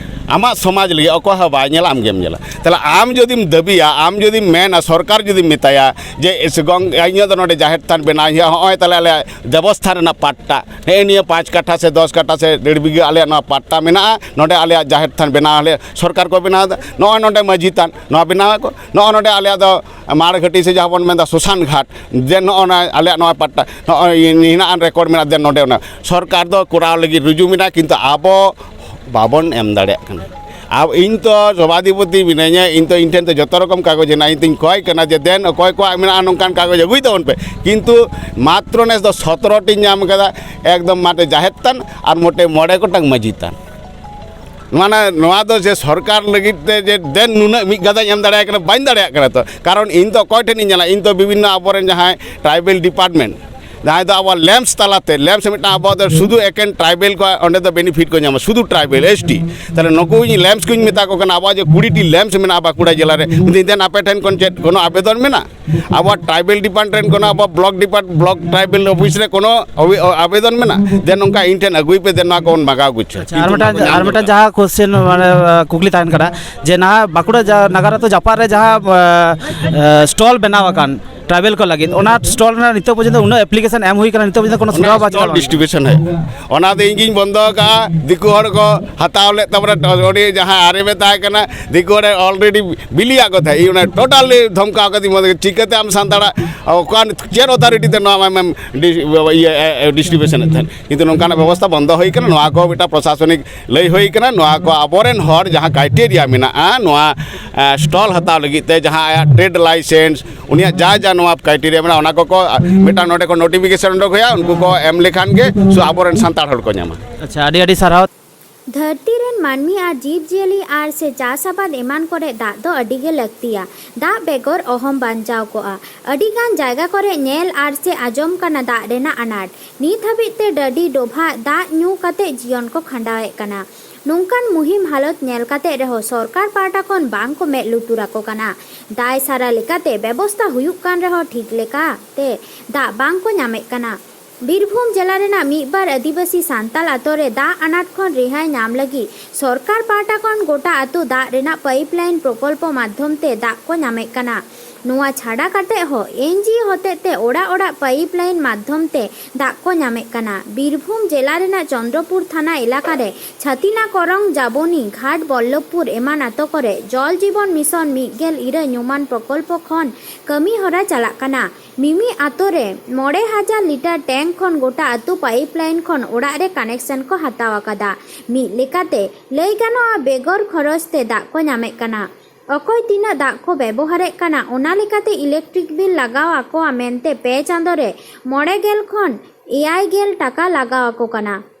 ᱟᱢᱟᱜ ᱥᱚᱢᱟᱡᱽ ᱞᱟᱹᱜᱤᱫ ᱚᱠᱚᱭ ᱦᱚᱸ ᱵᱟᱭ ᱧᱮᱞᱟ, ᱟᱢ ᱜᱮᱢ ᱧᱮᱞᱟ᱾ ᱛᱟᱦᱞᱮ ᱟᱢ ᱡᱩᱫᱤᱢ ᱫᱟᱹᱵᱤᱭᱟ, ᱟᱢ ᱡᱩᱫᱤᱢ ᱢᱮᱱᱟ, ᱥᱚᱨᱠᱟᱨ ᱡᱩᱫᱤᱢ ᱢᱮᱛᱟᱭᱟ ᱡᱮ, "ᱤᱥ ᱜᱚᱝ-, ᱤᱧᱟᱹᱜ ᱫᱚ ᱱᱚᱰᱮ ᱡᱟᱦᱮᱨ ᱛᱷᱟᱱ ᱵᱮᱱᱟᱣ ᱦᱩᱭᱩᱜᱼᱟ, ᱦᱚᱸᱜᱼᱚᱭ ᱛᱟᱦᱞᱮ ᱟᱞᱮᱭᱟᱜ ᱫᱮᱵᱚᱥᱛᱷᱟᱱ ᱨᱮᱱᱟᱜ ᱯᱟᱴᱴᱟ, ᱱᱮᱜᱼᱮ ᱱᱤᱭᱟᱹ ᱯᱟᱸᱪ ᱠᱟᱴᱷᱟ ᱥᱮ ᱫᱚᱥ ᱠᱟᱴᱷᱟ ᱥᱮ ᱰᱮᱲ ᱵᱤᱜᱷᱟᱹ ᱟᱞᱮᱭᱟᱜ ᱱᱚᱣᱟ ᱯᱟᱴᱴᱟ ᱢᱮᱱᱟᱜᱼᱟ, ᱱᱚᱰᱮ ᱟᱞᱮᱭᱟᱜ ᱡᱟᱦᱮᱨ ᱛᱷᱟᱱ ᱵᱮᱱᱟᱣ ᱟᱞᱮ ᱥᱚᱨᱠᱟᱨ ᱠᱚ ᱵᱮᱱᱟᱣ ᱮᱫᱟ, ᱱᱚᱜᱼᱚᱭ ᱱᱚᱰᱮ ᱢᱟᱹᱡᱷᱤ ᱛᱷᱟᱱ ᱱᱚᱣᱟ ᱵᱮᱱᱟᱣ ᱟᱠᱚ, ᱱᱚᱜᱼᱚᱭ ᱱᱚᱰᱮ ᱟᱞᱮᱭᱟᱜ ᱫᱚ ᱢᱟᱲ ᱜᱷᱟᱹᱴᱤ ᱥᱮ ᱡᱟᱦᱟᱸ ᱵᱚᱱ ᱢᱮᱱᱫᱟ ᱥᱚᱥᱟᱱ ᱜᱷᱟᱴ, ᱡᱮ ᱱᱚᱜᱼᱚ ᱱᱚᱣᱟ ᱟᱞᱮᱭᱟᱜ ᱱᱚᱣᱟ ᱯᱟᱴᱴᱟ ᱱᱚᱜᱼᱚᱭ ᱦᱮᱱᱟᱜᱼᱟ, ᱨᱮᱠᱚᱨᱰ ᱢᱮᱱᱟᱜᱼᱟ, ᱫᱮᱱ ᱱᱚᱰᱮ ᱚᱱᱟ ᱥᱚᱨᱠᱟᱨ ᱫᱚ ᱠᱚᱨᱟᱣ ᱞᱟᱹᱜᱤᱫ ᱨᱩᱡᱩ ᱢᱮᱱᱟᱜᱼᱟ, ᱠᱤᱱᱛᱩ ᱟᱵᱚ ᱵᱟᱵᱚᱱ ᱮᱢ ᱫᱟᱲᱮᱭᱟᱜ ᱠᱟᱱᱟ᱾ ᱟᱨ ᱤᱧ ᱛᱚ ᱥᱚᱵᱷᱟᱫᱷᱤᱯᱚᱛᱤ ᱢᱤᱱᱟᱹᱧᱟ, ᱤᱧ ᱛᱚ ᱤᱧ ᱴᱷᱮᱱ ᱛᱚ ᱡᱚᱛᱚ ᱨᱚᱠᱚᱢ ᱠᱟᱜᱚᱡᱽ ᱦᱮᱱᱟᱜᱼᱟ, ᱤᱧ ᱛᱚᱧ ᱠᱚᱭ ᱠᱟᱱᱟ ᱡᱮ ᱫᱮᱱ ᱚᱠᱚᱭ ᱠᱚᱣᱟᱜ ᱢᱮᱱᱟᱜᱼᱟ ᱱᱚᱝᱠᱟᱱ ᱠᱟᱜᱚᱡᱽ ᱟᱹᱜᱩᱭ ᱛᱟᱵᱚᱱ ᱯᱮ, ᱠᱤᱱᱛᱩ ᱢᱟᱛᱨᱚ ᱱᱮᱥ ᱫᱚ ᱥᱚᱛᱨᱚ ᱴᱤᱧ ᱧᱟᱢ ᱠᱟᱫᱟ, ᱮᱠᱫᱚᱢ ᱢᱟᱴᱷᱮ ᱡᱟᱦᱮᱨ ᱛᱷᱟᱱ ᱟᱨ ᱢᱚᱴᱮ ᱢᱚᱬᱮ ᱜᱚᱴᱟᱝ ᱢᱟᱹᱡᱷᱤ ᱛᱷᱟᱱ᱾ ᱢᱟᱱᱮ ᱱᱚᱣᱟ ᱫᱚ ᱡᱮ ᱥᱚᱨᱠᱟᱨ ᱞᱟᱹᱜᱤᱫ ᱛᱮ ᱡᱮ ᱫᱮᱱ ᱱᱩᱱᱟᱹᱜ ᱢᱤᱫ ᱜᱟᱫᱟᱧ ᱮᱢ ᱫᱟᱲᱮᱭᱟᱭ ᱠᱟᱱᱟ, ᱵᱟᱹᱧ ᱫᱟᱲᱮᱭᱟᱜ ᱠᱟᱱᱟ ᱛᱚ, ᱠᱟᱨᱚᱱ ᱤᱧ ᱫᱚ ᱚᱠᱚᱭ ᱴᱷᱮᱱ ᱤᱧ ᱧᱮᱞᱟ? ᱤᱧ ᱫᱚ ᱵᱤᱵᱷᱤᱱᱱᱚ ᱟᱵᱚᱨᱮᱱ ᱡᱟᱦᱟᱸᱭ ᱴᱨᱟᱭᱵᱮᱞ ᱰᱤᱯᱟᱨᱴᱢᱮᱱᱴ, ᱡᱟᱦᱟᱸᱭ ᱫᱚ ᱟᱵᱚ ᱞᱮᱢᱯᱥ ᱛᱟᱞᱟᱛᱮ, ᱞᱮᱢᱯᱥ ᱢᱤᱫᱴᱟᱝ ᱟᱵᱚ ᱫᱚ ᱥᱩᱫᱷᱩ ᱮᱠᱮᱱ ᱴᱨᱟᱭᱵᱮᱞ ᱠᱚ ᱚᱸᱰᱮ ᱫᱚ ᱵᱮᱱᱤᱯᱷᱤᱴ ᱠᱚ ᱧᱟᱢᱟ, ᱥᱩᱫᱷᱩ ᱴᱨᱟᱭᱵᱮᱞ, ᱮᱥ ᱴᱤ᱾ ᱛᱟᱦᱞᱮ ᱱᱩᱠᱩ ᱤᱧ ᱞᱮᱢᱯᱥ ᱠᱚᱧ ᱢᱮᱛᱟ ᱠᱚ ᱠᱟᱱᱟ, ᱟᱵᱚᱣᱟᱜ ᱡᱮ ᱠᱩᱲᱤ ᱴᱤ ᱞᱮᱢᱯᱥ ᱢᱮᱱᱟᱜᱼᱟ ᱵᱟᱸᱠᱩᱲᱟ ᱡᱮᱞᱟ ᱨᱮ, ᱢᱮᱱᱫᱟᱹᱧ ᱫᱮᱱ ᱟᱯᱮ ᱴᱷᱮᱱ ᱠᱷᱚᱱ ᱪᱮᱫ ᱠᱳᱱᱳ ᱟᱵᱮᱫᱚᱱ ᱢᱮᱱᱟᱜᱼᱟ? ᱟᱵᱚᱣᱟᱜ ᱴᱨᱟᱭᱵᱮᱞ ᱰᱤᱯᱟᱨᱴᱢᱮᱱᱴ ᱠᱷᱚᱱ ᱟᱵᱚ block depart-, block tribal office ᱨᱮ ᱠᱳᱱᱳ ᱟᱵᱮ-, ᱟᱵᱮᱫᱚᱱ ᱢᱮᱱᱟᱜᱼᱟ ᱡᱮ ᱱᱚᱝᱠᱟ ᱤᱧ ᱴᱷᱮᱱ ᱟᱹᱜᱩᱭ ᱯᱮ, ᱡᱮ ᱱᱚᱣᱟ ᱠᱚᱵᱚᱱ ᱢᱟᱜᱟᱣ ᱜᱩᱪᱷᱟᱹᱣ? ᱟᱪᱪᱷᱟ, ᱟᱨ ᱠᱤᱱᱛᱩ ᱢᱤᱫᱴᱟᱝ, ᱵᱟᱵᱚᱱ ᱧᱟᱢ ᱟᱨ ᱢᱤᱫᱴᱟᱝ ᱠᱟᱫᱟ᱾ ᱡᱟᱦᱟᱸ ᱠᱚᱥᱪᱮᱱ, ᱢᱟᱱᱮ, ᱟᱸ, ᱠᱩᱠᱞᱤ ᱛᱟᱦᱮᱱ ᱠᱟᱱᱟ ᱡᱮ ᱱᱟᱦᱟᱜ ᱵᱟᱸᱠᱩᱲᱟ ᱡᱟ-, ᱱᱟᱜᱟᱨ ᱟᱛᱳ ᱡᱟᱯᱟᱜ ᱨᱮ ᱡᱟᱦᱟᱸ, ᱟᱸ, ᱟᱸ, ᱥᱴᱚᱞ ᱵᱮᱱᱟᱣ ᱟᱠᱟᱱ ᱴᱨᱟᱭᱵᱮᱞ ᱠᱚ ᱞᱟᱹᱜᱤᱫ, ᱚᱱᱟ ᱥᱴᱚᱞ ᱨᱮᱱᱟᱜ ᱱᱤᱛᱚᱜ ᱯᱚᱨᱡᱚᱱᱛᱚ ᱩᱱᱟᱹᱜ ᱮᱯᱞᱤᱠᱮᱥᱚᱱ ᱮᱢ ᱦᱩᱭ ᱠᱟᱱᱟ, ᱱᱤᱛᱚᱜ ᱯᱚᱨᱡᱚᱱᱛᱚ ᱠᱳᱱᱳ ᱚᱱᱟ ᱥᱩᱨᱟᱣ ᱵᱟᱝ ᱥᱴᱚᱞ ᱪᱟᱞᱟᱣ ᱠᱟᱱᱟ᱾ ᱰᱤᱥᱴᱨᱤᱵᱤᱭᱩᱥᱚᱱ ᱦᱩᱭᱩᱜᱼᱟ᱾ ᱚᱱᱟ ᱫᱚ ᱤᱧ ᱜᱤᱧ ᱵᱚᱱᱫᱚ ᱟᱠᱟᱫᱼᱟ, ᱫᱤᱠᱩ ᱦᱚᱲ ᱠᱚ ᱦᱟᱛᱟᱣ ᱞᱮᱫ ᱛᱟᱵᱚᱱᱟ, ᱩᱱᱤ ᱡᱟᱦᱟᱸ ᱟᱨᱮᱢ ᱮ ᱛᱟᱦᱮᱸ ᱠᱟᱱᱟ, ᱫᱤᱠᱩ ᱦᱚᱲᱮ ᱚᱞᱨᱮᱰᱤ ᱵᱤᱞᱤᱭᱟᱜ ᱠᱚ ᱛᱟᱦᱮᱸᱫ, ᱤᱧ ᱚᱱᱟ ᱴᱳᱴᱟᱞᱤ ᱫᱷᱚᱢᱠᱟᱣ ᱠᱟᱫᱤᱧ, ᱢᱚᱱᱮ ᱪᱤᱠᱟᱹᱛᱮ ᱟᱢ ᱥᱟᱱᱛᱟᱲᱟᱜ ᱚᱠᱟ ᱪᱮᱫ ᱚᱛᱷᱚᱨᱤᱴᱤ ᱛᱮ ᱱᱚᱣᱟ ᱟᱢᱮᱢ ᱰᱤ-, ᱤᱭᱟᱹ, ᱮ, ᱮ, ᱰᱤᱥᱴᱨᱤᱵᱤᱭᱩᱥᱚᱱᱮᱫ ᱛᱟᱦᱮᱸᱫ? ᱠᱤᱱᱛᱩ ᱱᱚᱝᱠᱟᱱᱟᱜ ᱵᱮᱵᱚᱥᱛᱷᱟ ᱵᱚᱱᱫᱚ ᱦᱩᱭ ᱠᱟᱱᱟ᱾ ᱱᱚᱣᱟ ᱠᱚ ᱢᱤᱫᱴᱟᱝ ᱯᱨᱚᱥᱟᱥᱚᱱᱤᱠ ᱞᱟᱹᱭ ᱦᱩᱭ ᱠᱟᱱᱟ, ᱱᱚᱣᱟ ᱠᱚ ᱟᱵᱚᱨᱮᱱ ᱦᱚᱲ ᱡᱟᱦᱟᱸ ᱠᱨᱟᱭᱴᱮᱨᱤᱭᱟ ᱢᱮᱱᱟᱜᱼᱟ, ᱱᱚᱣᱟ, ᱮ, ᱥᱴᱚᱞ ᱦᱟᱛᱟᱣ ᱞᱟᱹᱜᱤᱫ ᱛᱮ ᱡᱟᱦᱟᱸ ᱟᱭᱟᱜ ᱴᱨᱮᱰ ᱞᱟᱭᱥᱮᱱᱥ, ᱩᱱᱤᱭᱟᱜ ᱡᱟ ᱡᱟ ᱱᱚᱣᱟ ᱠᱨᱟᱭᱴᱮᱨᱤᱭᱟ ᱢᱮᱱᱟᱜᱼᱟ, ᱚᱱᱟ ᱠᱚᱠᱚ, ᱟ, ᱢᱤᱫᱴᱟᱝ ᱱᱚᱰᱮ ᱠᱷᱚᱱ ᱱᱳᱴᱤᱯᱷᱤᱠᱮᱥᱚᱱ ᱩᱰᱩᱠ ᱦᱩᱭᱩᱜᱼᱟ, ᱩᱱᱠᱩ ᱠᱚ ᱮᱢ ᱞᱮᱠᱷᱟᱱ ᱜᱮ ᱥᱩ ᱟᱵᱚᱨᱮᱱ ᱥᱟᱱᱛᱟᱲ ᱦᱚᱲ ᱠᱚ ᱧᱟᱢᱟ᱾ ᱟᱪᱪᱷᱟ, ᱟᱹᱰᱤ ᱟᱹᱰᱤ ᱥᱟᱨᱦᱟᱣ᱾ ᱫᱷᱟᱹᱨᱛᱤ ᱨᱮᱱ ᱢᱟᱹᱱᱢᱤ ᱟᱨ ᱡᱤᱵᱽ ᱡᱤᱭᱟᱹᱞᱤ ᱟᱨ ᱥᱮ ᱪᱟᱥ ᱟᱵᱟᱫ ᱮᱢᱟᱱ ᱠᱚᱨᱮ ᱫᱟᱜ ᱫᱚ ᱟᱹᱰᱤ ᱜᱮ ᱞᱟᱹᱠᱛᱤᱭᱟ᱾ ᱫᱟᱜ ᱵᱮᱜᱚᱨ ᱚᱦᱚᱢ ᱵᱟᱧᱪᱟᱣ ᱠᱚᱜᱼᱟ᱾ ᱟᱹᱰᱤ ᱜᱟᱱ ᱡᱟᱭᱜᱟ ᱠᱚᱨᱮ ᱧᱮᱞ ᱟᱨ ᱥᱮ ᱟᱸᱡᱚᱢ ᱠᱟᱱᱟ ᱫᱟᱜ ᱨᱮᱱᱟᱜ ᱟᱱᱟᱴ᱾ ᱱᱤᱛ ᱦᱟᱹᱵᱤᱡ ᱛᱮ ᱰᱟᱹᱰᱤ ᱰᱚᱵᱷᱟᱜ ᱫᱟᱜ ᱧᱩ ᱠᱟᱛᱮ ᱡᱤᱭᱚᱱ ᱠᱚ ᱠᱷᱟᱸᱰᱟᱣᱮᱫ ᱠᱟᱱᱟ᱾ ᱱᱚᱝᱠᱟᱱ ᱢᱩᱦᱤᱢ ᱦᱟᱞᱚᱛ ᱧᱮᱞ ᱠᱟᱛᱮ ᱨᱮᱦᱚᱸ ᱥᱚᱨᱠᱟᱨ ᱯᱟᱦᱴᱟ ᱠᱷᱚᱱ ᱵᱟᱝ ᱠᱚ ᱢᱮᱫ ᱞᱩᱛᱩᱨ ᱟᱠᱚ ᱠᱟᱱᱟ᱾ ᱫᱟᱭ ᱥᱟᱨᱟ ᱞᱮᱠᱟᱛᱮ ᱵᱮᱵᱚᱥᱛᱟ ᱦᱩᱭᱩᱜ ᱠᱟᱱ ᱨᱮᱦᱚᱸ ᱴᱷᱤᱠ ᱞᱮᱠᱟ ᱛᱮ ᱫᱟᱜ ᱵᱟᱝ ᱠᱚ ᱧᱟᱢᱮᱫ ᱠᱟᱱᱟ᱾ ᱵᱤᱨᱵᱷᱩᱢ ᱡᱮᱞᱟ ᱨᱮᱱᱟᱜ ᱢᱤᱫ ᱵᱟᱨ ᱟᱹᱫᱤᱵᱟᱹᱥᱤ ᱥᱟᱱᱛᱟᱞ ᱟᱛᱳ ᱨᱮ ᱫᱟᱜ ᱟᱱᱟᱴ ᱠᱷᱚᱱ ᱨᱤᱦᱟᱹᱭ ᱧᱟᱢ ᱞᱟᱹᱜᱤᱫ ᱥᱚᱨᱠᱟᱨ ᱯᱟᱦᱴᱟ ᱠᱷᱚᱱ ᱜᱚᱴᱟ ᱟᱛᱳ ᱫᱟᱜ ᱨᱮᱱᱟᱜ ᱯᱟᱭᱤᱯ ᱞᱟᱭᱤᱱ ᱯᱨᱚᱠᱚᱞᱯᱚ ᱢᱟᱫᱽᱫᱷᱚᱢ ᱛᱮ ᱫᱟᱜ ᱠᱚ ᱧᱟᱢᱮᱫ ᱠᱟᱱᱟ᱾ ᱱᱚᱣᱟ ᱪᱷᱟᱰᱟ ᱠᱟᱛᱮ ᱦᱚᱸ ᱮᱱᱡᱤ ᱦᱚᱛᱮᱡ ᱛᱮ ᱚᱲᱟᱜ ᱚᱲᱟᱜ ᱯᱟᱭᱤᱯ ᱞᱟᱭᱤᱱ ᱢᱟᱫᱽᱫᱷᱚᱢ ᱛᱮ ᱫᱟᱜ ᱠᱚ ᱧᱟᱢᱮᱫ ᱠᱟᱱᱟ᱾ ᱵᱤᱨᱵᱷᱩᱢ ᱡᱮᱞᱟ ᱨᱮᱱᱟᱜ ᱪᱚᱱᱫᱨᱚᱯᱩᱨ ᱛᱷᱟᱱᱟ ᱮᱞᱟᱠᱟ ᱨᱮ ᱪᱷᱟᱛᱤᱱᱟ ᱠᱚᱨᱚᱝ, ᱡᱟᱵᱚᱱᱤ, ᱜᱷᱟᱴ ᱵᱚᱞᱞᱚᱵᱷᱯᱩᱨ ᱮᱢᱟᱱ ᱟᱛᱳ ᱠᱚᱨᱮ ᱡᱚᱞ ᱡᱤᱵᱚᱱ ᱢᱤᱥᱚᱱ ᱢᱤᱫ ᱜᱮᱞ ᱤᱨᱟᱹ ᱧᱩᱢᱟᱱ ᱯᱨᱚᱠᱚᱞᱯᱚ ᱠᱷᱚᱱ ᱠᱟᱹᱢᱤ ᱦᱚᱨᱟ ᱪᱟᱞᱟᱜ ᱠᱟᱱᱟ᱾ ᱢᱤᱢᱤᱫ ᱟᱛᱳ ᱨᱮ ᱢᱚᱬᱮ ᱦᱟᱡᱟᱨ ᱞᱤᱴᱟᱨ ᱴᱮᱝᱠ ᱠᱷᱚᱱ ᱜᱚᱴᱟ ᱟᱛᱳ ᱯᱟᱭᱤᱯ ᱞᱟᱭᱤᱱ ᱠᱷᱚᱱ ᱚᱲᱟᱜ ᱨᱮ ᱠᱟᱱᱮᱠᱥᱚᱱ ᱠᱚ ᱦᱟᱛᱟᱣ ᱟᱠᱟᱫᱟ᱾ ᱢᱤᱫ ᱞᱮᱠᱟᱛᱮ ᱞᱟᱹᱭ ᱜᱟᱱᱚᱜᱼᱟ, ᱵᱮᱜᱚᱨ ᱠᱷᱚᱨᱚᱪ ᱛᱮ ᱫᱟᱜ ᱠᱚ ᱧᱟᱢᱮᱫ ᱠᱟᱱᱟ᱾ ᱚᱠᱚᱭ ᱛᱤᱱᱟᱹᱜ ᱫᱟᱜ ᱠᱚ ᱵᱮᱵᱚᱦᱟᱨᱮᱫ ᱠᱟᱱᱟ, ᱚᱱᱟ ᱞᱮᱠᱟᱛᱮ ᱤᱞᱮᱠᱴᱨᱤᱠ ᱵᱤᱞ ᱞᱟᱜᱟᱣ ᱟᱠᱚᱣᱟ ᱢᱮᱱᱛᱮ ᱯᱮ ᱪᱟᱸᱫᱳ ᱨᱮ ᱢᱚᱬᱮ ᱜᱮᱞ ᱠᱷᱚᱱ ᱮᱭᱟᱭ ᱜᱮᱞ ᱴᱟᱠᱟ ᱞᱟᱜᱟᱣ ᱟᱠᱚ ᱠᱟᱱᱟ᱾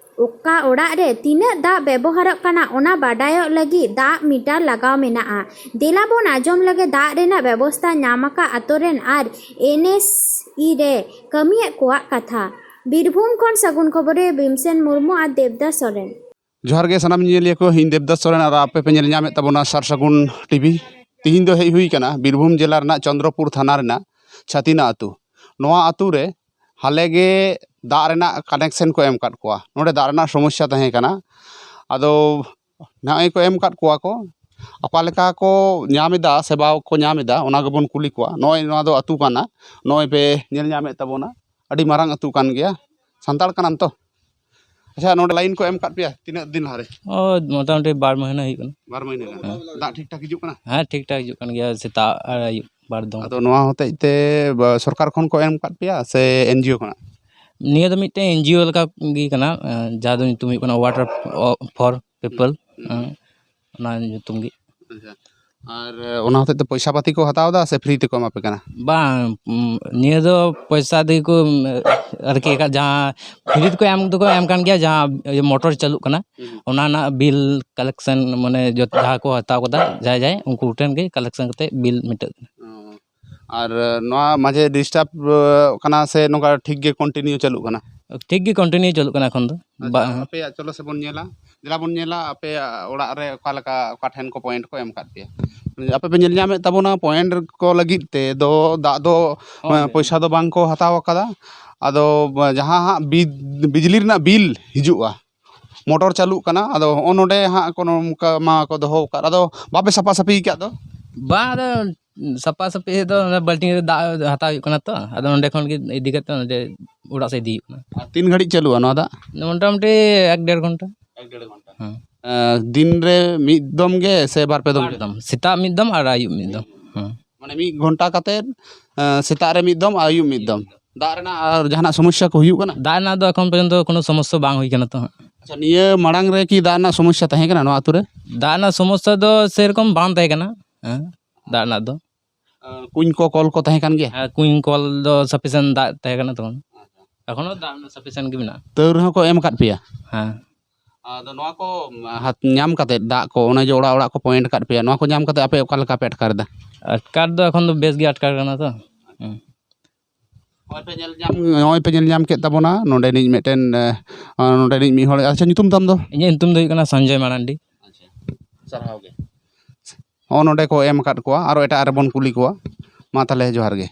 ᱚᱠᱟ ᱚᱲᱟᱜ ᱨᱮ ᱛᱤᱱᱟᱹᱜ ᱫᱟᱜ ᱵᱮᱵᱚᱦᱟᱨᱚᱜ ᱠᱟᱱᱟ, ᱚᱱᱟ ᱵᱟᱰᱟᱭᱚᱜ ᱞᱟᱹᱜᱤᱫ ᱫᱟᱜ ᱢᱤᱴᱟᱨ ᱞᱟᱜᱟᱣ ᱢᱮᱱᱟᱜᱼᱟ᱾ ᱫᱮᱞᱟ ᱵᱚᱱ ᱟᱸᱡᱚᱢ ᱞᱮᱜᱮ ᱫᱟᱜ ᱨᱮᱱᱟᱜ ᱵᱮᱵᱚᱥᱛᱟ ᱧᱟᱢ ᱟᱠᱟᱫ ᱟᱛᱳ ᱨᱮᱱ ᱟᱨ ᱮᱱ ᱮᱥ ᱤ ᱨᱮ ᱠᱟᱹᱢᱤᱭᱮᱫ ᱠᱚᱣᱟᱜ ᱠᱟᱛᱷᱟ᱾ ᱵᱤᱨᱵᱷᱩᱢ ᱠᱷᱚᱱ ᱥᱟᱹᱜᱩᱱ ᱠᱷᱚᱵᱚᱨᱤᱭᱟᱹ ᱵᱷᱤᱢᱥᱮᱱ ᱢᱩᱨᱢᱩ ᱟᱨ ᱫᱮᱵᱫᱟᱥ ᱥᱚᱨᱮᱱ᱾ ᱡᱚᱦᱟᱨ ᱜᱮ ᱥᱟᱱᱟᱢ ᱧᱮᱧᱮᱞᱤᱭᱟᱹ ᱠᱚ, ᱤᱧ ᱫᱮᱵᱫᱟᱥ ᱥᱚᱨᱮᱱ ᱟᱨ ᱟᱯᱮ ᱯᱮ ᱧᱮᱞ ᱧᱟᱢᱮᱫ ᱛᱟᱵᱚᱱᱟ ᱥᱟᱨ ᱥᱟᱹᱜᱩᱱ ᱴᱤᱵᱷᱤ᱾ ᱛᱤᱦᱤᱧ ᱫᱚ ᱦᱮᱡ ᱦᱩᱭ ᱠᱟᱱᱟ ᱵᱤᱨᱵᱷᱩᱢ ᱡᱮᱞᱟ ᱨᱮᱱᱟᱜ ᱪᱚᱱᱫᱨᱚᱯᱩᱨ ᱛᱷᱟᱱᱟ ᱨᱮᱱᱟᱜ ᱪᱷᱟᱛᱤᱱᱟ ᱟᱹᱛᱩ᱾ ᱱᱚᱣᱟ ᱟᱹᱛᱩ ᱨᱮ ᱦᱟᱞᱮ ᱜᱮ ᱫᱟᱜ ᱨᱮᱱᱟᱜ ᱠᱟᱱᱮᱠᱥᱮᱱ ᱠᱚ ᱮᱢ ᱟᱠᱟᱫ ᱠᱚᱣᱟ᱾ ᱱᱚᱰᱮ ᱫᱟᱜ ᱨᱮᱱᱟᱜ ᱥᱚᱢᱚᱥᱥᱟ ᱛᱟᱦᱮᱸ ᱠᱟᱱᱟ, ᱟᱫᱚ ᱱᱚᱜᱼᱚᱭ ᱠᱚ ᱮᱢ ᱟᱠᱟᱫ ᱠᱚᱣᱟ ᱠᱚ᱾ ᱚᱠᱟ ᱞᱮᱠᱟ ᱠᱚ ᱧᱟᱢ ᱮᱫᱟ, ᱥᱮᱵᱟ ᱠᱚ ᱧᱟᱢ ᱮᱫᱟ, ᱚᱱᱟ ᱜᱮᱵᱚᱱ ᱠᱩᱞᱤ ᱠᱚᱣᱟ᱾ ᱱᱚᱜᱼᱚᱭ ᱱᱚᱣᱟ ᱫᱚ ᱟᱹᱛᱩ ᱠᱟᱱᱟ, ᱱᱚᱜᱼᱚᱭ ᱯᱮ ᱧᱮᱞ ᱧᱟᱢᱮᱫ ᱛᱟᱵᱚᱱᱟ, ᱟᱹᱰᱤ ᱢᱟᱨᱟᱝ ᱟᱹᱛᱩ ᱠᱟᱱ ᱜᱮᱭᱟ᱾ ᱥᱟᱱᱛᱟᱲ ᱠᱟᱱᱟᱢ ᱛᱚ? ᱟᱪᱪᱷᱟ, ᱱᱚᱰᱮ ᱞᱟᱭᱤᱱ ᱠᱚ ᱮᱢ ᱟᱠᱟᱫ ᱯᱮᱭᱟ ᱛᱤᱱᱟᱹᱜ ᱫᱤᱱ ᱞᱟᱦᱟᱨᱮ? ᱳ, ᱢᱚᱴᱟᱢᱩᱴᱤ ᱵᱟᱨ ᱢᱟᱹᱦᱱᱟᱹ ᱦᱩᱭᱩᱜ ᱠᱟᱱᱟ᱾ ᱵᱟᱨ ᱢᱟᱹᱦᱱᱟᱹ ᱜᱟᱱ᱾ ᱦᱮᱸ᱾ ᱫᱟᱜ ᱴᱷᱤᱠ ᱴᱷᱟᱠ ᱦᱤᱡᱩᱜ ᱠᱟᱱᱟ? ᱦᱮᱸ, ᱴᱷᱤᱠ ᱴᱷᱟᱠ ᱦᱤᱡᱩᱜ ᱠᱟᱱ ᱜᱮᱭᱟ, ᱥᱮᱛᱟᱜ ᱟᱨ ᱟᱹᱭᱩᱵ ᱵᱟᱨ ᱫᱚᱢ᱾ ᱟᱫᱚ ᱱᱚᱣᱟ ᱦᱚᱛᱮᱡ ᱛᱮ ᱵ-, ᱥᱚᱨᱠᱟᱨ ᱠᱷᱚᱱ ᱠᱚ ᱮᱢ ᱟᱠᱟᱫ ᱯᱮᱭᱟ ᱥᱮ ᱮᱱᱡᱤᱭᱳ ᱠᱷᱚᱱᱟᱜ? ᱱᱤᱭᱟᱹ ᱫᱚ ᱢᱤᱫᱴᱮᱱ ᱮᱱᱡᱤᱭᱳ ᱞᱮᱠᱟ ᱜᱮ ᱠᱟᱱᱟ, ᱮᱸ, ᱡᱟᱦᱟᱸ ᱫᱚ ᱧᱩᱛᱩᱢ ᱦᱩᱭᱩᱜ ᱠᱟᱱᱟ Water for People, ᱦᱩᱸ᱾ ᱮᱸ, ᱚᱱᱟ ᱧᱩᱛᱩᱢ ᱜᱮ᱾ ᱟᱪᱪᱷᱟ᱾ ᱟᱨ ᱚᱱᱟ ᱦᱚᱛᱮᱡ ᱛᱮ ᱯᱚᱭᱥᱟ ᱯᱟᱹᱛᱤ ᱠᱚ ᱦᱟᱛᱟᱣ ᱮᱫᱟ ᱥᱮ ᱯᱷᱨᱤ ᱛᱮᱠᱚ ᱮᱢᱟ ᱯᱮ ᱠᱟᱱᱟ? ᱵᱟᱝ, ᱩᱢ, ᱱᱤᱭᱟᱹ ᱫᱚ ᱯᱚᱭᱥᱟ ᱛᱮᱜᱮ ᱠᱚ, ᱩᱢ, ᱟᱨᱠᱤ ᱮᱠᱟᱞ ᱡᱟᱦᱟᱸ ᱯᱷᱨᱤ ᱛᱮᱠᱚ ᱮᱢ ᱫᱚᱠᱚ ᱮᱢ ᱠᱟᱱ ᱜᱮᱭᱟ, ᱡᱟᱦᱟᱸ ᱤᱭᱟᱹ ᱢᱚᱴᱚᱨ ᱪᱟᱹᱞᱩᱜ ᱠᱟᱱᱟ, ᱦᱩᱸ᱾ ᱚᱱᱟ ᱨᱮᱱᱟᱜ ᱵᱤᱞ ᱠᱟᱞᱮᱠᱥᱮᱱ, ᱢᱟᱱᱮ ᱡᱚᱛ-, ᱡᱟᱦᱟᱸ ᱠᱚ ᱦᱟᱛᱟᱣ ᱠᱟᱫᱟ ᱡᱟᱦᱟᱸᱭ ᱡᱟᱦᱟᱸᱭ, ᱩᱱᱠᱩ ᱴᱷᱮᱱ ᱜᱮ ᱠᱟᱞᱮᱠᱥᱮᱱ ᱠᱟᱛᱮ ᱵᱤᱞ ᱢᱮᱴᱟᱹᱜ ᱠᱟᱱᱟ᱾ ᱚ᱾ ᱟᱨ ᱱᱚᱣᱟ ᱢᱟᱡᱷᱮ ᱰᱤᱥᱴᱟᱵᱽ ᱠᱟᱱᱟ ᱥᱮ ᱱᱚᱝᱠᱟ ᱴᱷᱤᱠ ᱜᱮ ᱠᱚᱱᱴᱤᱱᱤᱭᱩ ᱪᱟᱹᱞᱩᱜ ᱠᱟᱱᱟ? ᱴᱷᱤᱠ ᱜᱮ ᱠᱚᱱᱴᱤᱱᱤᱭᱩ ᱪᱟᱹᱞᱩᱜ ᱠᱟᱱᱟ ᱮᱠᱷᱚᱱ ᱫᱚ᱾ ᱟᱪᱪᱷᱟ, ᱵᱟ- ᱟᱯᱮᱭᱟᱜ ᱪᱚᱞᱚ ᱥᱮ ᱵᱚᱱ ᱧᱮᱞᱟ, ᱫᱮᱞᱟ ᱵᱚᱱ ᱧᱮᱞᱟ ᱟᱯᱮᱭᱟᱜ ᱚᱲᱟᱜ ᱨᱮ ᱚᱠᱟ ᱞᱮᱠᱟ, ᱚᱠᱟ ᱴᱷᱮᱱ ᱠᱚ ᱯᱚᱭᱮᱱᱴ ᱠᱚ ᱮᱢ ᱟᱠᱟᱫ ᱯᱮᱭᱟ᱾ ᱟᱯᱮ ᱯᱮ ᱧᱮᱞ ᱧᱟᱢᱮᱫ ᱛᱟᱵᱚᱱᱟ ᱯᱚᱭᱮᱱᱴ ᱠᱚ ᱞᱟᱹᱜᱤᱫ ᱛᱮ ᱫᱚ ᱫᱟᱜ ᱫᱚ, ᱦᱳᱭ, ᱮᱸ, ᱦᱳᱭ᱾ ᱯᱚᱭᱥᱟ ᱫᱚ ᱵᱟᱝ ᱠᱚ ᱦᱟᱛᱟᱣ ᱟᱠᱟᱫᱟ᱾ ᱟᱫᱚ ᱡᱟᱦᱟᱸ ᱦᱟᱸᱜ ᱵᱤ-, ᱵᱤᱡᱽᱞᱤ ᱨᱮᱱᱟᱜ ᱵᱤᱞ ᱦᱤᱡᱩᱜᱼᱟ, ᱢᱚᱴᱚᱨ ᱪᱟᱹᱞᱩᱜ ᱠᱟᱱᱟ, ᱟᱫᱚ ᱦᱚᱸᱜᱼᱚ ᱱᱚᱰᱮ ᱦᱟᱸᱜ ᱠᱚ ᱱᱚᱝᱠᱟ ᱢᱟ ᱠᱚ ᱫᱚᱦᱚ ᱟᱠᱟᱫ, ᱟᱫᱚ ᱵᱟᱯᱮ ᱥᱟᱯᱷᱟ ᱥᱟᱹᱯᱷᱤ ᱟᱠᱟᱫ ᱫᱚ? ᱵᱟᱝ, ᱟᱫᱚ ᱥᱟᱯᱷᱟ ᱥᱟᱹᱯᱷᱤ ᱫᱚ ᱚᱱᱟ ᱵᱟᱹᱞᱴᱤᱱ ᱨᱮ ᱫᱟᱜ ᱦᱟᱛᱟᱣ ᱦᱩᱭᱩᱜ ᱠᱟᱱᱟ ᱛᱚ, ᱟᱫᱚ ᱱᱚᱸᱰᱮ ᱠᱷᱚᱱ ᱜᱮ ᱤᱫᱤ ᱠᱟᱛᱮ ᱱᱚᱸᱰᱮ ᱚᱲᱟᱜ ᱥᱮᱫ ᱤᱫᱤ ᱦᱩᱭᱩᱜ ᱠᱟᱱᱟ᱾ ᱟᱨ ᱛᱤᱱ ᱜᱷᱟᱹᱲᱤᱡ ᱪᱟᱹᱞᱩᱜᱼᱟ ᱱᱚᱣᱟ ᱫᱟᱜ? ᱢᱚᱴᱟᱢᱩᱴᱤ ᱮᱠ ᱰᱮᱲ ᱜᱷᱚᱱᱴᱟ᱾ ᱮᱠ ᱰᱮᱲ ᱜᱷᱚᱱᱴᱟ᱾ ᱦᱮᱸ᱾ ᱟᱸ, ᱫᱤᱱ ᱨᱮ ᱢᱤᱫ ᱫᱚᱢ ᱜᱮ ᱥᱮ ᱵᱟᱨ ᱯᱮ ᱫᱚᱢ ᱵᱟᱨ ᱜᱮ? ᱫᱚᱢ, ᱥᱮᱛᱟᱜ ᱢᱤᱫ ᱫᱚᱢ ᱟᱨ ᱟᱹᱭᱩᱵ ᱢᱤᱫ ᱫᱚᱢ᱾ ᱦᱮᱸ᱾ ᱢᱟᱱᱮ ᱢᱤᱫ ᱜᱷᱚᱱᱴᱟ ᱠᱟᱛᱮ, ᱟᱸ, ᱥᱮᱛᱟᱜ ᱨᱮ ᱢᱤᱫ ᱫᱚᱢ, ᱟᱹᱭᱩᱵ ᱢᱤᱫ ᱫᱚᱢ᱾ ᱫᱟᱜ ᱨᱮᱱᱟᱜ ᱟᱨ ᱡᱟᱦᱟᱱᱟᱜ ᱥᱚᱢᱚᱥᱥᱟ ᱠᱚ ᱦᱩᱭᱩᱜ ᱠᱟᱱᱟ? ᱫᱟᱜ ᱨᱮᱱᱟᱜ ᱫᱚ ᱮᱠᱷᱚᱱ ᱯᱚᱨᱡᱚᱱᱛᱚ ᱠᱳᱱᱳ ᱥᱚᱢᱚᱥᱥᱟ ᱵᱟᱝ ᱦᱩᱭ ᱠᱟᱱᱟ ᱛᱚ ᱦᱟᱸᱜ᱾ ᱟᱪᱪᱷᱟ, ᱱᱤᱭᱟᱹ ᱢᱟᱲᱟᱝ ᱨᱮ ᱠᱤ ᱫᱟᱜ ᱨᱮᱱᱟᱜ ᱥᱚᱢᱚᱥᱥᱟ ᱛᱟᱦᱮᱸ ᱠᱟᱱᱟ ᱱᱚᱣᱟ ᱟᱹᱛᱩ ᱨᱮ? ᱫᱟᱜ ᱨᱮᱱᱟᱜ ᱥᱚᱢᱚᱥᱥᱟ ᱫᱚ ᱥᱮᱨᱚᱠᱚᱢ ᱵᱟᱝ ᱛᱟᱦᱮᱸ ᱠᱟᱱᱟ, ᱦᱮᱸ, ᱫᱟᱜ ᱨᱮᱱᱟᱜ ᱫᱚ᱾ ᱟᱸ, ᱠᱩᱧ ᱠᱚ, ᱠᱚᱞ ᱠᱚ ᱛᱟᱦᱮᱸ ᱠᱟᱱ ᱜᱮᱭᱟ? ᱦᱮᱸ, ᱠᱩᱧ ᱠᱚᱞ ᱫᱚ ᱥᱟᱯᱷᱤᱥᱤᱭᱮᱱᱴ ᱫᱟᱜ ᱛᱟᱦᱮᱸ ᱠᱟᱱᱟ ᱛᱚᱠᱷᱚᱱ᱾ ᱮᱠᱷᱚᱱᱳ ᱫᱟᱜ ᱨᱮᱱᱟᱜ ᱥᱟᱯᱷᱤᱥᱤᱭᱮᱱᱴ ᱜᱮ ᱢᱮᱱᱟᱜᱼᱟ᱾ ᱛᱟᱹᱣ ᱨᱮᱦᱚᱸ ᱠᱚ ᱮᱢ ᱟᱠᱟᱫ ᱯᱮᱭᱟ? ᱦᱮᱸ᱾ ᱟᱫᱚ ᱱᱚᱣᱟ ᱠᱚ, ᱟᱸ, ᱦᱟᱛ-, ᱧᱟᱢ ᱠᱟᱛᱮᱫ, ᱫᱟᱜ ᱠᱚ, ᱚᱱᱮ ᱡᱮ ᱚᱲᱟᱜ ᱚᱲᱟᱜ ᱠᱚ ᱯᱚᱭᱮᱱᱴ ᱟᱠᱟᱫ ᱯᱮᱭᱟ, ᱱᱚᱣᱟ ᱠᱚ ᱧᱟᱢ ᱠᱟᱛᱮᱫ ᱟᱯᱮ ᱚᱠᱟ ᱞᱮᱠᱟ ᱯᱮ ᱟᱴᱠᱟᱨ ᱮᱫᱟ? ᱟᱴᱠᱟᱨ ᱫᱚ ᱮᱠᱷᱚᱱ ᱫᱚ ᱵᱮᱥ ᱜᱮ ᱟᱴᱠᱟᱨ ᱠᱟᱱᱟ ᱛᱚ᱾ ᱦᱮᱸ᱾ ᱱᱚᱜᱼᱚᱭ ᱯᱮ ᱧᱮᱞ ᱧᱟᱢ, ᱱᱚᱜᱼᱚᱭ ᱯᱮ ᱧᱮᱞ ᱧᱟᱢ ᱠᱮᱫ ᱛᱟᱵᱚᱱᱟ ᱱᱚᱰᱮᱱᱤᱡ ᱢᱤᱫᱴᱮᱱ, ᱮ, ᱱᱚᱰᱮᱱᱤᱡ ᱢᱤᱫ ᱦᱚᱲ᱾ ᱟᱪᱪᱷᱟ, ᱧᱩᱛᱩᱢ ᱛᱟᱢ ᱫᱚ? ᱤᱧᱟᱹᱜ ᱧᱩᱛᱩᱢ ᱫᱚ ᱦᱩᱭᱩᱜ ᱠᱟᱱᱟ ᱥᱚᱧᱡᱚᱭ ᱢᱟᱨᱟᱱᱰᱤ᱾ ᱟᱪᱪᱷᱟ, ᱥᱟᱨᱦᱟᱣ ᱜᱮ᱾ ᱦᱚᱸᱜᱼᱚ ᱱᱚᱰᱮ ᱠᱚ ᱮᱢ ᱟᱠᱟᱫ ᱠᱚᱣᱟ, ᱟᱨᱚ ᱮᱴᱟᱜ ᱨᱮᱵᱚᱱ ᱠᱩᱞᱤ ᱠᱚᱣᱟ᱾ ᱢᱟ ᱛᱟᱦᱚᱞᱮ ᱡᱚᱦᱟᱨ ᱜᱮ᱾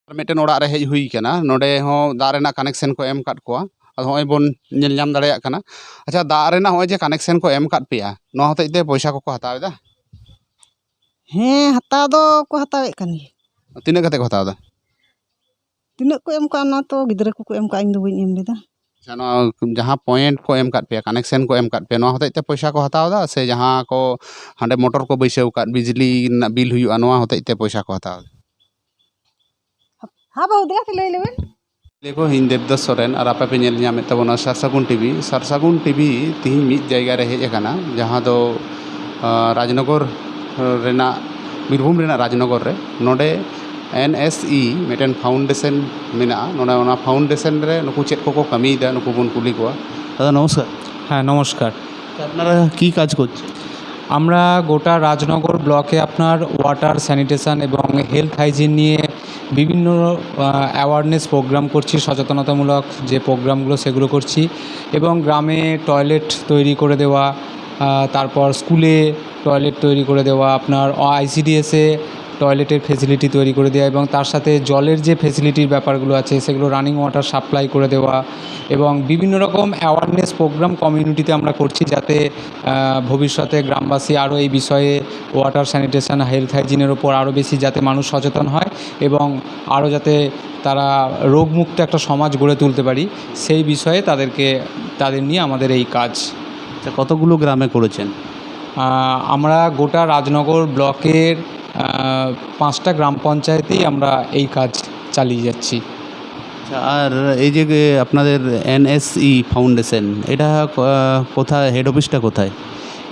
ᱟᱨ ᱢᱤᱫᱴᱮᱱ ᱚᱲᱟᱜ ᱨᱮ ᱦᱮᱡ ᱦᱩᱭ ᱠᱟᱱᱟ, ᱱᱚᱰᱮ ᱦᱚᱸ ᱫᱟᱜ ᱨᱮᱱᱟᱜ ᱠᱟᱱᱮᱠᱥᱮᱱ ᱠᱚ ᱮᱢ ᱟᱠᱟᱫ ᱠᱚᱣᱟ᱾ ᱟᱫᱚ ᱦᱚᱸᱜᱼᱚᱭ ᱵᱚᱱ ᱧᱮᱞ ᱧᱟᱢ ᱫᱟᱲᱮᱭᱟᱜ ᱠᱟᱱᱟ᱾ ᱟᱪᱪᱷᱟ, ᱫᱟᱜ ᱨᱮᱱᱟᱜ ᱦᱚᱸᱜᱼᱚᱭ ᱡᱮ ᱠᱟᱱᱮᱠᱥᱮᱱ ᱠᱚ ᱮᱢ ᱟᱠᱟᱫ ᱯᱮᱭᱟ, ᱱᱚᱣᱟ ᱦᱚᱛᱮᱡ ᱛᱮ ᱯᱚᱭᱥᱟ ᱠᱚᱠᱚ ᱦᱟᱛᱟᱣ ᱮᱫᱟ? ᱦᱮᱸ, ᱦᱟᱛᱟᱣ ᱫᱚᱠᱚ ᱦᱟᱛᱟᱣᱮᱫ ᱠᱟᱱ ᱜᱮᱭᱟ᱾ ᱛᱤᱱᱟᱹᱜ ᱠᱟᱛᱮ ᱠᱚ ᱦᱟᱛᱟᱣ ᱮᱫᱟ? ᱛᱤᱱᱟᱹᱜ ᱠᱚ ᱮᱢ ᱠᱟᱜᱼᱟ, ᱚᱱᱟ ᱛᱚ ᱜᱤᱫᱽᱨᱟᱹ ᱠᱚᱠᱚ ᱮᱢ ᱠᱟᱜᱼᱟ, ᱤᱧ ᱫᱚ ᱵᱟᱹᱧ ᱮᱢ ᱞᱮᱫᱟ᱾ ᱟᱪᱪᱷᱟ, ᱱᱚᱣᱟ ᱡᱟᱦᱟᱸ ᱯᱚᱭᱮᱱᱴ ᱠᱚ ᱮᱢ ᱠᱟᱫ ᱯᱮᱭᱟ, ᱠᱟᱱᱮᱠᱥᱮᱱ ᱠᱚ ᱮᱢ ᱠᱟᱫ ᱯᱮᱭᱟ, ᱱᱚᱣᱟ ᱦᱚᱛᱮᱡ ᱛᱮ ᱯᱚᱭᱥᱟ ᱠᱚ ᱦᱟᱛᱟᱣ ᱮᱫᱟ ᱥᱮ ᱡᱟᱦᱟᱸ ᱠᱚ ᱦᱟᱸᱰᱮ ᱢᱚᱴᱚᱨ ᱠᱚ ᱵᱟᱹᱭᱥᱟᱹᱣ ᱠᱟᱫ, ᱵᱤᱡᱽᱞᱤ ᱨᱮᱱᱟᱜ ᱵᱤᱞ ᱦᱩᱭᱩᱜᱼᱟ, ᱱᱚᱣᱟ ᱦᱚᱛᱮᱡ ᱛᱮ ᱯᱚᱭᱥᱟ ᱠᱚ ᱦᱟᱛᱟᱣ ᱮᱫᱟ? ᱦᱟᱸ ᱵᱟᱹᱦᱩ, ᱫᱮᱞᱟ ᱥᱮ ᱞᱟᱹᱭ ᱞᱮᱵᱮᱱ᱾ ᱫᱮᱠᱷᱚ, ᱤᱧ ᱫᱮᱵᱽᱫᱟᱥ ᱥᱚᱨᱮᱱ ᱟᱨ ᱟᱯᱮ ᱯᱮ ᱧᱮᱞ ᱧᱟᱢᱮᱫ ᱛᱟᱵᱚᱱᱟ ᱥᱟᱨᱥᱟᱜᱩᱱ ᱴᱤᱵᱷᱤ᱾ ᱥᱟᱨᱥᱟᱜᱩᱱ ᱴᱤᱵᱷᱤ ᱛᱤᱦᱤᱧ ᱢᱤᱫ ᱡᱟᱭᱜᱟ ᱨᱮ ᱦᱮᱡ ᱟᱠᱟᱱᱟ, ᱡᱟᱦᱟᱸ ᱫᱚ, ᱟᱸ, ᱨᱟᱡᱽᱱᱚᱜᱚᱨ ᱨᱮᱱᱟᱜ, ᱵᱤᱨᱵᱷᱩᱢ ᱨᱮᱱᱟᱜ ᱨᱟᱡᱽᱱᱚᱜᱚᱨ ᱨᱮ᱾ ᱱᱚᱰᱮ ᱮᱱ ᱮᱥ ᱤ ᱢᱤᱫᱴᱮᱱ ᱯᱷᱟᱣᱩᱱᱰᱮᱥᱚᱱ ᱢᱮᱱᱟᱜᱼᱟ᱾ ᱱᱚᱰᱮ ᱚᱱᱟ ᱯᱷᱟᱣᱩᱱᱰᱮᱥᱚᱱ ᱨᱮ ᱱᱩᱠᱩ ᱪᱮᱫ ᱠᱚᱠᱚ ᱠᱟᱹᱢᱤᱭᱮᱫᱟ, ᱱᱩᱠᱩ ᱵᱚᱱ ᱠᱩᱞᱤ ᱠᱚᱣᱟ᱾ ᱫᱟᱫᱟ, ᱱᱚᱢᱚᱥᱠᱟᱨ᱾ ᱦᱮᱸ, ᱱᱚᱢᱚᱥᱠᱟর। আপনারা কি কাজ করছেন? আমরা গোটা রাজনগর ব্লকে আপনার ওয়াটার, স্যানিটেশন এবং হেলথ হাইজিন নিয়ে বিভিন্ন, আহ, অ্যাওয়ারনেস প্রোগ্রাম করছি, সচেতনতামূলক যে প্রোগ্রামগুলো, সেগুলো করছি। এবং গ্রামে টয়লেট তৈরি করে দেওয়া, আহ, তারপর স্কুলে টয়লেট তৈরি করে দেওয়া, আপনার আইসিডিএসে টয়লেটের ফেসিলিটি তৈরি করে দেওয়া এবং তার সাথে জলের যে ফেসিলিটির ব্যাপারগুলো আছে, সেগুলো রানিং ওয়াটার সাপ্লাই করে দেওয়া এবং বিভিন্ন রকম অ্যাওয়ারনেস প্রোগ্রাম কমিউনিটিতে আমরা করছি, যাতে, আহ, ভবিষ্যতে গ্রামবাসী আরও এই বিষয়ে, ওয়াটার, স্যানিটেশন, হেলথ হাইজিনের ওপর আরও বেশি যাতে মানুষ সচেতন হয় এবং আরও যাতে তারা রোগমুক্ত একটা সমাজ গড়ে তুলতে পারি, সেই বিষয়ে তাদেরকে, তাদের নিয়ে আমাদের এই কাজ। আচ্ছা, কতগুলো গ্রামে করেছেন? আহ, আমরা গোটা রাজনগর ব্লকের, আহ, পাঁচটা গ্রাম পঞ্চায়েতেই আমরা এই কাজ চালিয়ে যাচ্ছি। আচ্ছা, আর এই যে, যে আপনাদের এনএসই ফাউন্ডেশন, এটা, আহ, কোথায়, হেড অফিসটা কোথায়?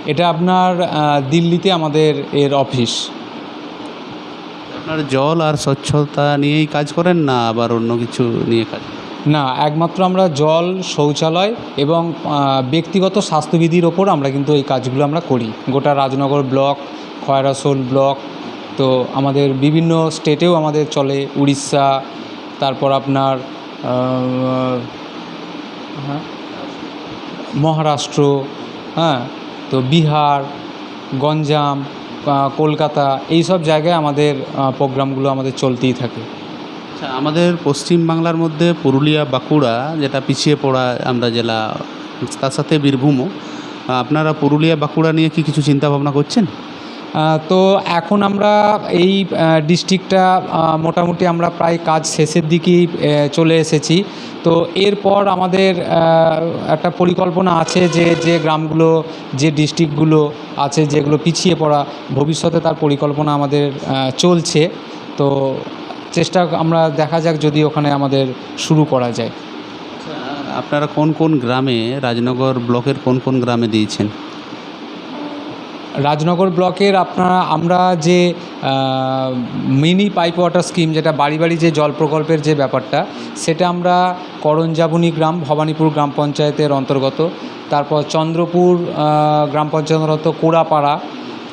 এটা আপনার, আহ, দিল্লিতে আমাদের এর অফিস। আপনারা জল আর স্বচ্ছতা নিয়েই কাজ করেন, না আবার অন্য কিছু নিয়ে কাজ করেন? না, একমাত্র আমরা জল, শৌচালয় এবং, আহ, ব্যক্তিগত স্বাস্থ্যবিধির ওপর আমরা কিন্তু এই কাজগুলো আমরা করি। গোটা রাজনগর ব্লক, খয়রাসোল ব্লক, তো আমাদের বিভিন্ন স্টেটেও আমাদের চলে, উড়িষ্যা, তারপর আপনার, আহ, হ্যাঁ, মহারাষ্ট্র, হ্যাঁ, তো বিহার, গঞ্জাম, আহ, কলকাতা, এই সব জায়গায় আমাদের, আহ, প্রোগ্রামগুলো আমাদের চলতেই থাকে। আচ্ছা, আমাদের পশ্চিমবাংলার মধ্যে পুরুলিয়া, বাঁকুড়া, যেটা পিছিয়ে পড়া আমরা জেলা, তার সাথে বীরভূমও। আহ, আপনারা পুরুলিয়া, বাঁকুড়া নিয়ে কি কিছু চিন্তা ভাবনা করছেন? আহ, তো এখন আমরা এই, আহ, ডিস্ট্রিক্টটা, আহ, মোটামুটি আমরা প্রায় কাজ শেষের দিকেই, আহ, চলে এসেছি। তো এরপর আমাদের, আহ, একটা পরিকল্পনা আছে যে, যে গ্রামগুলো, যে ডিস্ট্রিক্টগুলো আছে যেগুলো পিছিয়ে পড়া, ভবিষ্যতে তার পরিকল্পনা আমাদের, আহ, চলছে। তো চেষ্টা আমরা দেখা যাক যদি ওখানে আমাদের শুরু করা যায়। আপনারা কোন কোন গ্রামে, রাজনগর ব্লকের কোন কোন গ্রামে দিয়েছেন? রাজনগর ব্লকের আপনারা আমরা যে মিনি পাইপ ওয়াটার স্কিম, যেটা বাড়ি বাড়ি যে জল প্রকল্পের যে ব্যাপারটা, সেটা আমরা করঞ্জাবুনি গ্রাম, ভবানীপুর গ্রাম পঞ্চায়েতের অন্তর্গত, তারপর চন্দ্রপুর আহ, গ্রাম পঞ্চায়েতের অন্তর্গত কোড়াপাড়া,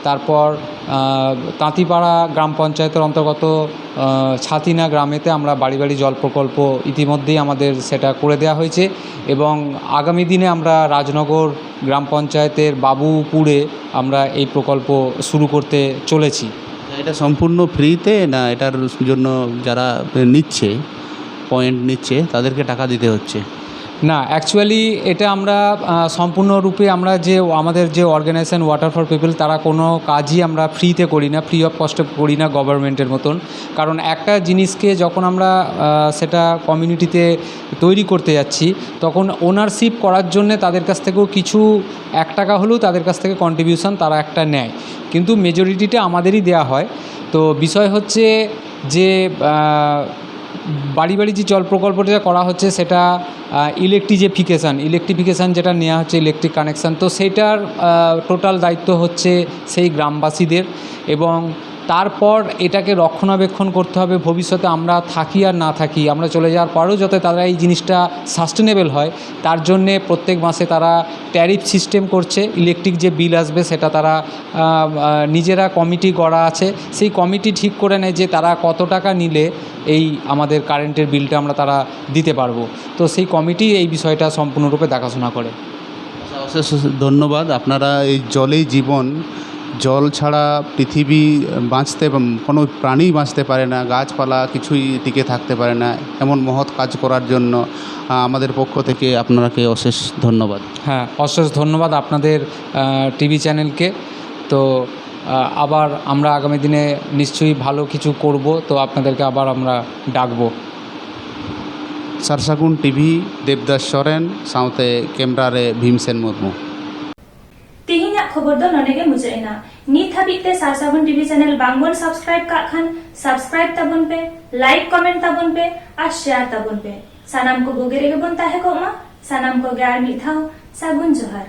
তারপর আহ, তাঁতিপাড়া গ্রাম পঞ্চায়েতের অন্তর্গত আহ, ছাতিনা গ্রামেতে আমরা বাড়ি বাড়ি জল প্রকল্প ইতিমধ্যেই আমাদের সেটা করে দেওয়া হয়েছে এবং আগামী দিনে আমরা রাজনগর গ্রাম পঞ্চায়েতের বাবুপুরে আমরা এই প্রকল্প শুরু করতে চলেছি। এটা সম্পূর্ণ ফ্রিতে, না এটার জন্য যারা নিচ্ছে, পয়েন্ট নিচ্ছে, তাদেরকে টাকা দিতে হচ্ছে? না, অ্যাকচুয়ালি এটা আমরা আহ, সম্পূর্ণরূপে আমরা যে আমাদের যে অর্গানাইজেশন ওয়াটার ফর পিপল, তারা কোনো কাজই আমরা ফ্রিতে করি না, ফ্রি অফ কস্টে করি না গভর্নমেন্টের মতন। কারণ একটা জিনিসকে যখন আমরা আহ, সেটা কমিউনিটিতে তৈরি করতে যাচ্ছি, তখন ওনারশিপ করার জন্যে তাদের কাছ থেকেও কিছু এক টাকা হলেও তাদের কাছ থেকে কন্ট্রিবিউশন তারা একটা নেয়, কিন্তু মেজরিটিটা আমাদেরই দেওয়া হয়। তো বিষয় হচ্ছে যে আহ, বাড়ি বাড়ি যে জল প্রকল্পটা করা হচ্ছে, সেটা ইলেকট্রিফিকেশান ইলেকট্রিফিকেশান যেটা নেওয়া হচ্ছে, ইলেকট্রিক কানেকশান, তো সেইটার টোটাল দায়িত্ব হচ্ছে সেই গ্রামবাসীদের। এবং তারপর এটাকে রক্ষণাবেক্ষণ করতে হবে, ভবিষ্যতে আমরা থাকি আর না থাকি, আমরা চলে যাওয়ার পরেও যাতে তারা এই জিনিসটা সাস্টেনেবল হয়, তার জন্যে প্রত্যেক মাসে তারা ট্যারিফ সিস্টেম করছে। ইলেকট্রিক যে বিল আসবে, সেটা তারা আহ, আহ, নিজেরা কমিটি গড়া আছে, সেই কমিটি ঠিক করে নেয় যে তারা কত টাকা নিলে এই আমাদের কারেন্টের বিলটা আমরা তারা দিতে পারবো। তো সেই কমিটি এই বিষয়টা সম্পূর্ণরূপে দেখাশোনা করে। অশেষ ধন্যবাদ। আপনারা এই জলেই জীবন, জল ছাড়া পৃথিবী বাঁচতে, কোনো প্রাণী বাঁচতে পারে না, গাছপালা কিছুই টিকে থাকতে পারে না। এমন মহৎ কাজ করার জন্য আহ, আমাদের পক্ষ থেকে আপনারাকে অশেষ ধন্যবাদ। হ্যাঁ, অশেষ ধন্যবাদ আপনাদের টিভি চ্যানেলকে। তো আহ, আবার আমরা আগামী দিনে নিশ্চয়ই ভালো কিছু করব, তো আপনাদেরকে আবার আমরা ডাকবো। ᱥᱟᱨᱥᱟᱹᱜᱩᱱ ᱴᱤᱵᱷᱤ, ᱫᱮᱵᱽᱫᱟᱥ ᱥᱚᱨᱮᱱ ᱥᱟᱶᱛᱮ ᱠᱮᱢᱨᱟ ᱨᱮ ᱵᱷᱤᱢᱥᱮᱱ ᱢᱩᱨᱢᱩ᱾ ᱛᱮᱦᱮᱧᱟᱜ ᱠᱷᱚᱵᱚᱨ ᱫᱚ ᱱᱚᱰᱮ ᱜᱮ ᱢᱩᱪᱟᱹᱫ ᱮᱱᱟ᱾ ᱱᱤᱛ ᱦᱟᱹᱵᱤᱡ ᱛᱮ ᱥᱟᱨᱥᱟᱹᱜᱩᱱ ᱴᱤᱵᱷᱤ ᱪᱮᱱᱮᱞ ᱵᱟᱝᱵᱚᱱ ᱥᱟᱵᱥᱠᱨᱟᱭᱤᱵ ᱠᱟᱜ ᱠᱷᱟᱱ, ᱥᱟᱵᱥᱠᱨᱟᱭᱤᱵ ᱛᱟᱵᱚᱱ ᱯᱮ, ᱞᱟᱭᱤᱠ ᱠᱚᱢᱮᱱᱴ ᱛᱟᱵᱚᱱ ᱯᱮ ᱟᱨ ᱥᱮᱭᱟᱨ ᱛᱟᱵᱚᱱ ᱯᱮ᱾ ᱥᱟᱱᱟᱢ ᱠᱚ ᱵᱩᱜᱤ ᱨᱮᱜᱮ ᱵᱚᱱ ᱛᱟᱦᱮᱸ ᱠᱚᱜ ᱢᱟ᱾ ᱥᱟᱱᱟᱢ ᱠᱚᱜᱮ ᱟᱨ ᱢᱤᱫ ᱫᱷᱟᱣ ᱥᱟᱹᱜᱩᱱ ᱡᱚᱦᱟᱨ᱾